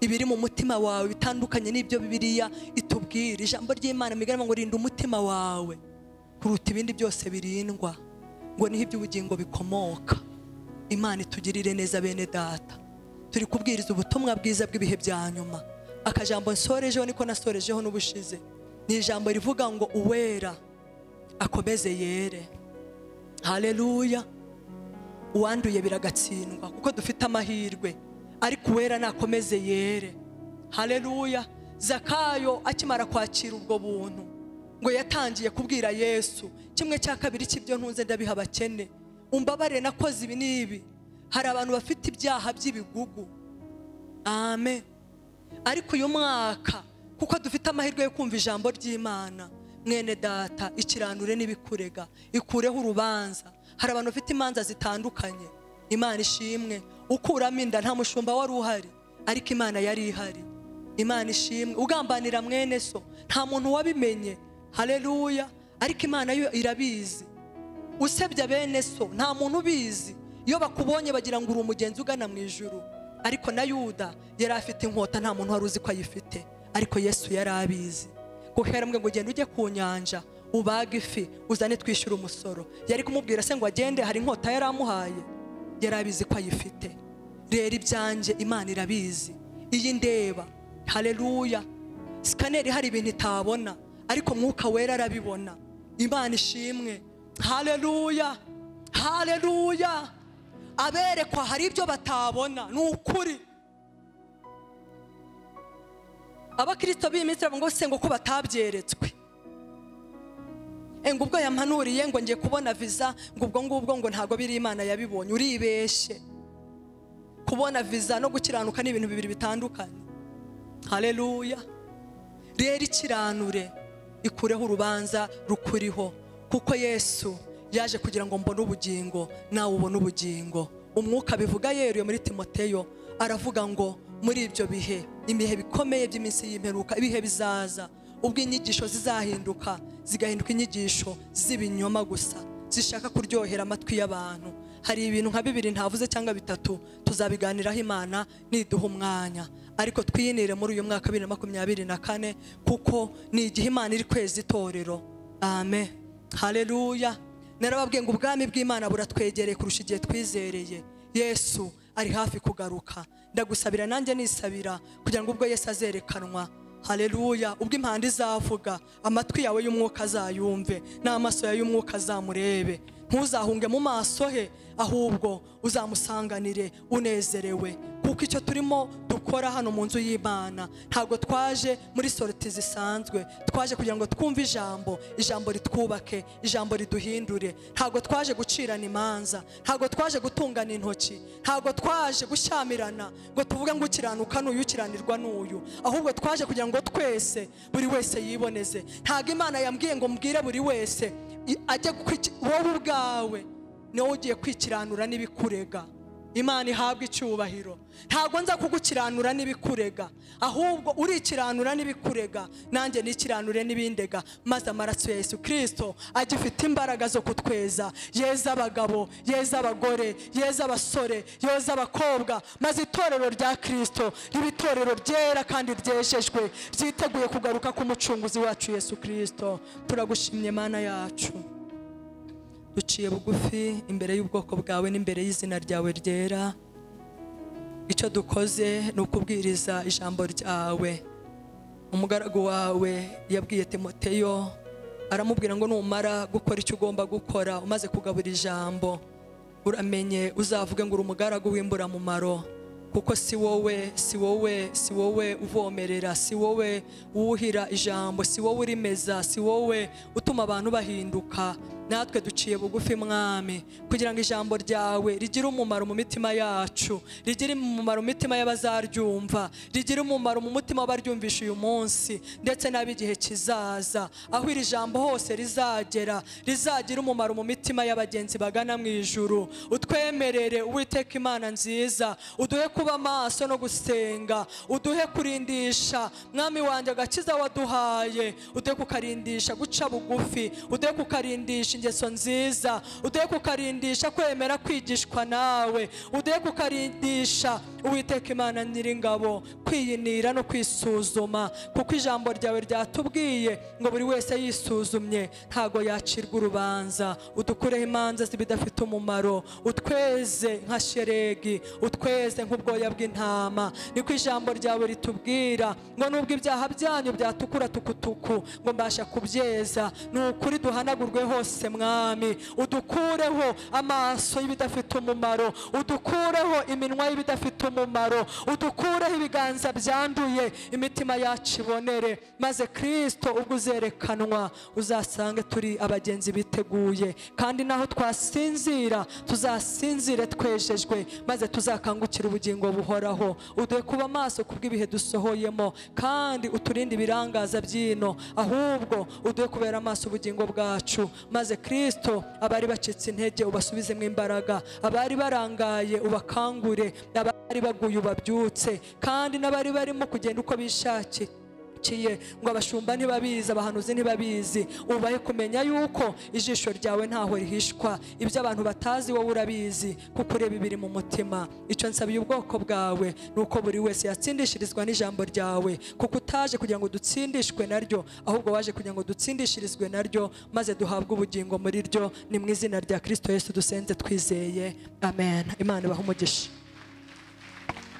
Ibiri mu mutima wawe bitandukanye n'ibyo Bibiliya itubwira. Ijambo ry'Imana migana ngo rinda umutima wawe kuruta ibindi byose birindwa, ngo niho iby'ubugingo bikomoka. Imana itugirire neza bene data. Turi kubwiriza ubutumwa bwiza bw'ibihe bya nyuma. Akajambo nsorejeho niko nasorejeho n'ubushize, ni ijambo rivuga ngo uwera akomeze yere. Haleluya. Uwanduye biragatsindwa kuko dufite amahirwe, ariko uwera nakomeze yere. Haleluya. Zakayo akimara kwakira ubwo buntu ngo yatangiye kubwira Yesu, kimwe cya kabiri cy'ibyo ntunze ndabiha abakene, umbabare nakoze ibi n'ibi. Hari abantu bafite ibyaha by'ibigugu. Amen. Ariko uyu mwaka kuko dufite amahirwe yo kumva ijambo ry'Imana, mwene data ikiranure n'ibikurega, ikureho urubanza. Hari abantu bafite imanza zitandukanye. Imana ishimwe, ukuramo inda nta mushumba wari uhari, ariko Imana yari ihari. Imana ishimwe, ugambanira mwene so nta muntu wabimenye. Haleluya. Ariko Imana yo irabizi. Usebya bene so nta muntu ubizi, iyo bakubonye bagira ngo uri umugenzi ugana mu ijuru. Ariko na Yuda yari afite inkota, nta muntu wari uzi ko ayifite, ariko Yesu yari abizi. Kuko yaramubwiye ngo genda ujye ku nyanja ubaga ifi uzane twishyura umusoro. Yari kumubwira se ngo agende, hari inkota yari amuhaye, yari abizi ko ayifite. Rero ibyanjye Imana irabizi, iyi ndeba. Haleluya. Sikaneri hari ibintu itabona, ariko Mwuka Wera arabibona. Imana ishimwe. Haleluya. Haleluya. Aberekwa hari ibyo batabona, ni ukuri. Abakristo b'iminsi bavuga ngo se ngo ko batabyeretswe, ngo ubwo yampanuriye ngo ngiye kubona visa, ngo ubwo ngubwo ngo ntago biri Imana yabibonye. Uribeshe. Kubona visa no gukiranuka ni ibintu bibiri bitandukanye. Haleluya. Rero ikiranure, ikureho urubanza rukuriho, kuko Yesu yaje kugira ngo mbone ubugingo nawe ubone ubugingo. Umwuka bivuga yeruye muri Timoteyo, aravuga ngo muri ibyo bihe, ibihe bikomeye by'iminsi y'imperuka, ibihe bizaza ubwo inyigisho zizahinduka zigahinduka inyigisho z'ibinyoma gusa zishaka kuryohera amatwi y'abantu. Hari ibintu nka bibiri ntavuze cyangwa bitatu, tuzabiganiraho Imana niduha umwanya. Ariko twiyinire muri uyu mwaka 2024, kuko ni igihe Imana iri kweza itorero. Amen. Haleluya. Narababwiye ngo ubwami bw'Imana buratwegereye kurusha igihe twizereye. Yesu ari hafi kugaruka. Ndagusabira nanjye nisabira kugira ngo ubwo Yesu azerekanwa, haleluya, ubwo impanda izavuga, amatwi yawe y'umwuka azayumve n'amaso yawe y'umwuka azamurebe. Ntuzahunge mu maso he, ahubwo uzamusanganire unezerewe. Kuko icyo turimo dukora hano mu nzu y'Imana, ntabwo twaje muri sorti zisanzwe, twaje kugira ngo twumve ijambo, ijambo ritwubake, ijambo riduhindure. Ntabwo twaje gucirana imanza, ntabwo twaje gutungana intoki, ntabwo twaje gushyamirana ngo tuvuge ngo ukiranuka n'uyu, ukiranirwa n'uyu, ahubwo twaje kugira ngo twese, buri wese yiboneze. Ntabwo Imana yambwiye ngo mbwire buri wese ajye, wowe ubwawe niwe ugiye kwikiranura n'ibikurega. Imana ihabwe icyubahiro. Ntabwo nza kugukiranura n'ibikurega, ahubwo urikiranura n'ibikurega, nanjye nikiranure n'ibindega, maze amaraso ya Yesu Kristo agifite imbaraga zo kutweza, yeza abagabo, yeza abagore, yeza abasore, yeza abakobwa, maze itorero rya Kristo ribe itorero ryera kandi ryejejwe, ryiteguye kugaruka k'umucunguzi wacu Yesu Kristo. Turagushimye Mana yacu. Duciye bugufi imbere y'ubwoko bwawe n'imbere y'izina ryawe ryera. Icyo dukoze ni ukubwiriza ijambo ryawe. Umugaragu wawe yabwiye Timoteyo, aramubwira ngo numara gukora icyo ugomba gukora, umaze kugabura ijambo, uramenye uzavuge ngo uri umugaragu w'imburamumaro, kuko si wowe, si wowe, si wowe uvomerera, si wowe wuhira ijambo, si wowe urimeza, si wowe utuma abantu bahinduka. Natwe duciye bugufi Mwami, kugira ngo ijambo ryawe rigire umumaro mu mitima yacu, rigire umumaro mu mitima y'abazaryumva, rigire umumaro mu mutima w'abaryumvisha uyu munsi ndetse n'ab'igihe kizaza. Aho iri jambo hose rizagera, rizagira umumaro mu mitima y'abagenzi bagana mu ijuru. Utwemerere Uwiteka Imana nziza, uduhe kuba maso no gusenga, uduhe kurindisha Mwami wanjye agakiza waduhaye, uduhe kukarindisha guca bugufi, uduhe kukarindisha kukarindisha ingeso nziza, uduhe kukarindisha kwemera kwigishwa nawe, uduhe kukarindisha Uwiteka Imana Nyiringabo kwiyinira no kwisuzuma, kuko ijambo ryawe ryatubwiye ngo buri wese yisuzumye ntago yacirwa urubanza. Udukureho imanza z'ibidafite umumaro, utweze nka sheregi, utweze nk'ubwoya bw'intama. Niko ijambo ryawe ritubwira ngo nubwo ibyaha byanyu byatukura tukutuku ngo mbasha kubyeza. Ni ukuri duhanagurwe hose Mwami, udukureho amaso y'ibidafite umumaro, udukureho iminwa y'ibidafite umumaro, udukureho ibiganza byanduye, imitima yacu ibonere, maze Kristo ubwo uzerekanwa uzasange turi abagenzi biteguye, kandi naho twasinzira tuzasinzire twejejwe, maze tuzakangukira ubugingo buhoraho. Uduhe kuba maso kubw'ibihe dusohoyemo, kandi uturinde ibirangaza byino, ahubwo uduhe kubera amaso ubugingo bwacu, maze Kristo abari bacitse intege ubasubizemo imbaraga, abari barangaye ubakangure, abari baguye ubabyutse, kandi n'abari barimo kugenda uko bishakiye ngo abashumba ntibabizi, abahanuzi ntibabizi, ubahe kumenya yuko ijisho ryawe ntaho rihishwa, ibyo abantu batazi wowe urabizi, kuko ureba ibiri mu mutima. Icyo nsabiye ubwoko bwawe ni uko buri wese yatsindishirizwa n'ijambo ryawe, kuko utaje kugira ngo dutsindishwe naryo, ahubwo waje kugira ngo dutsindishirizwe naryo, maze duhabwe ubugingo muri ryo. Ni mu izina rya Kristo Yesu dusenze twizeye, amen. Imana ibahe umugisha.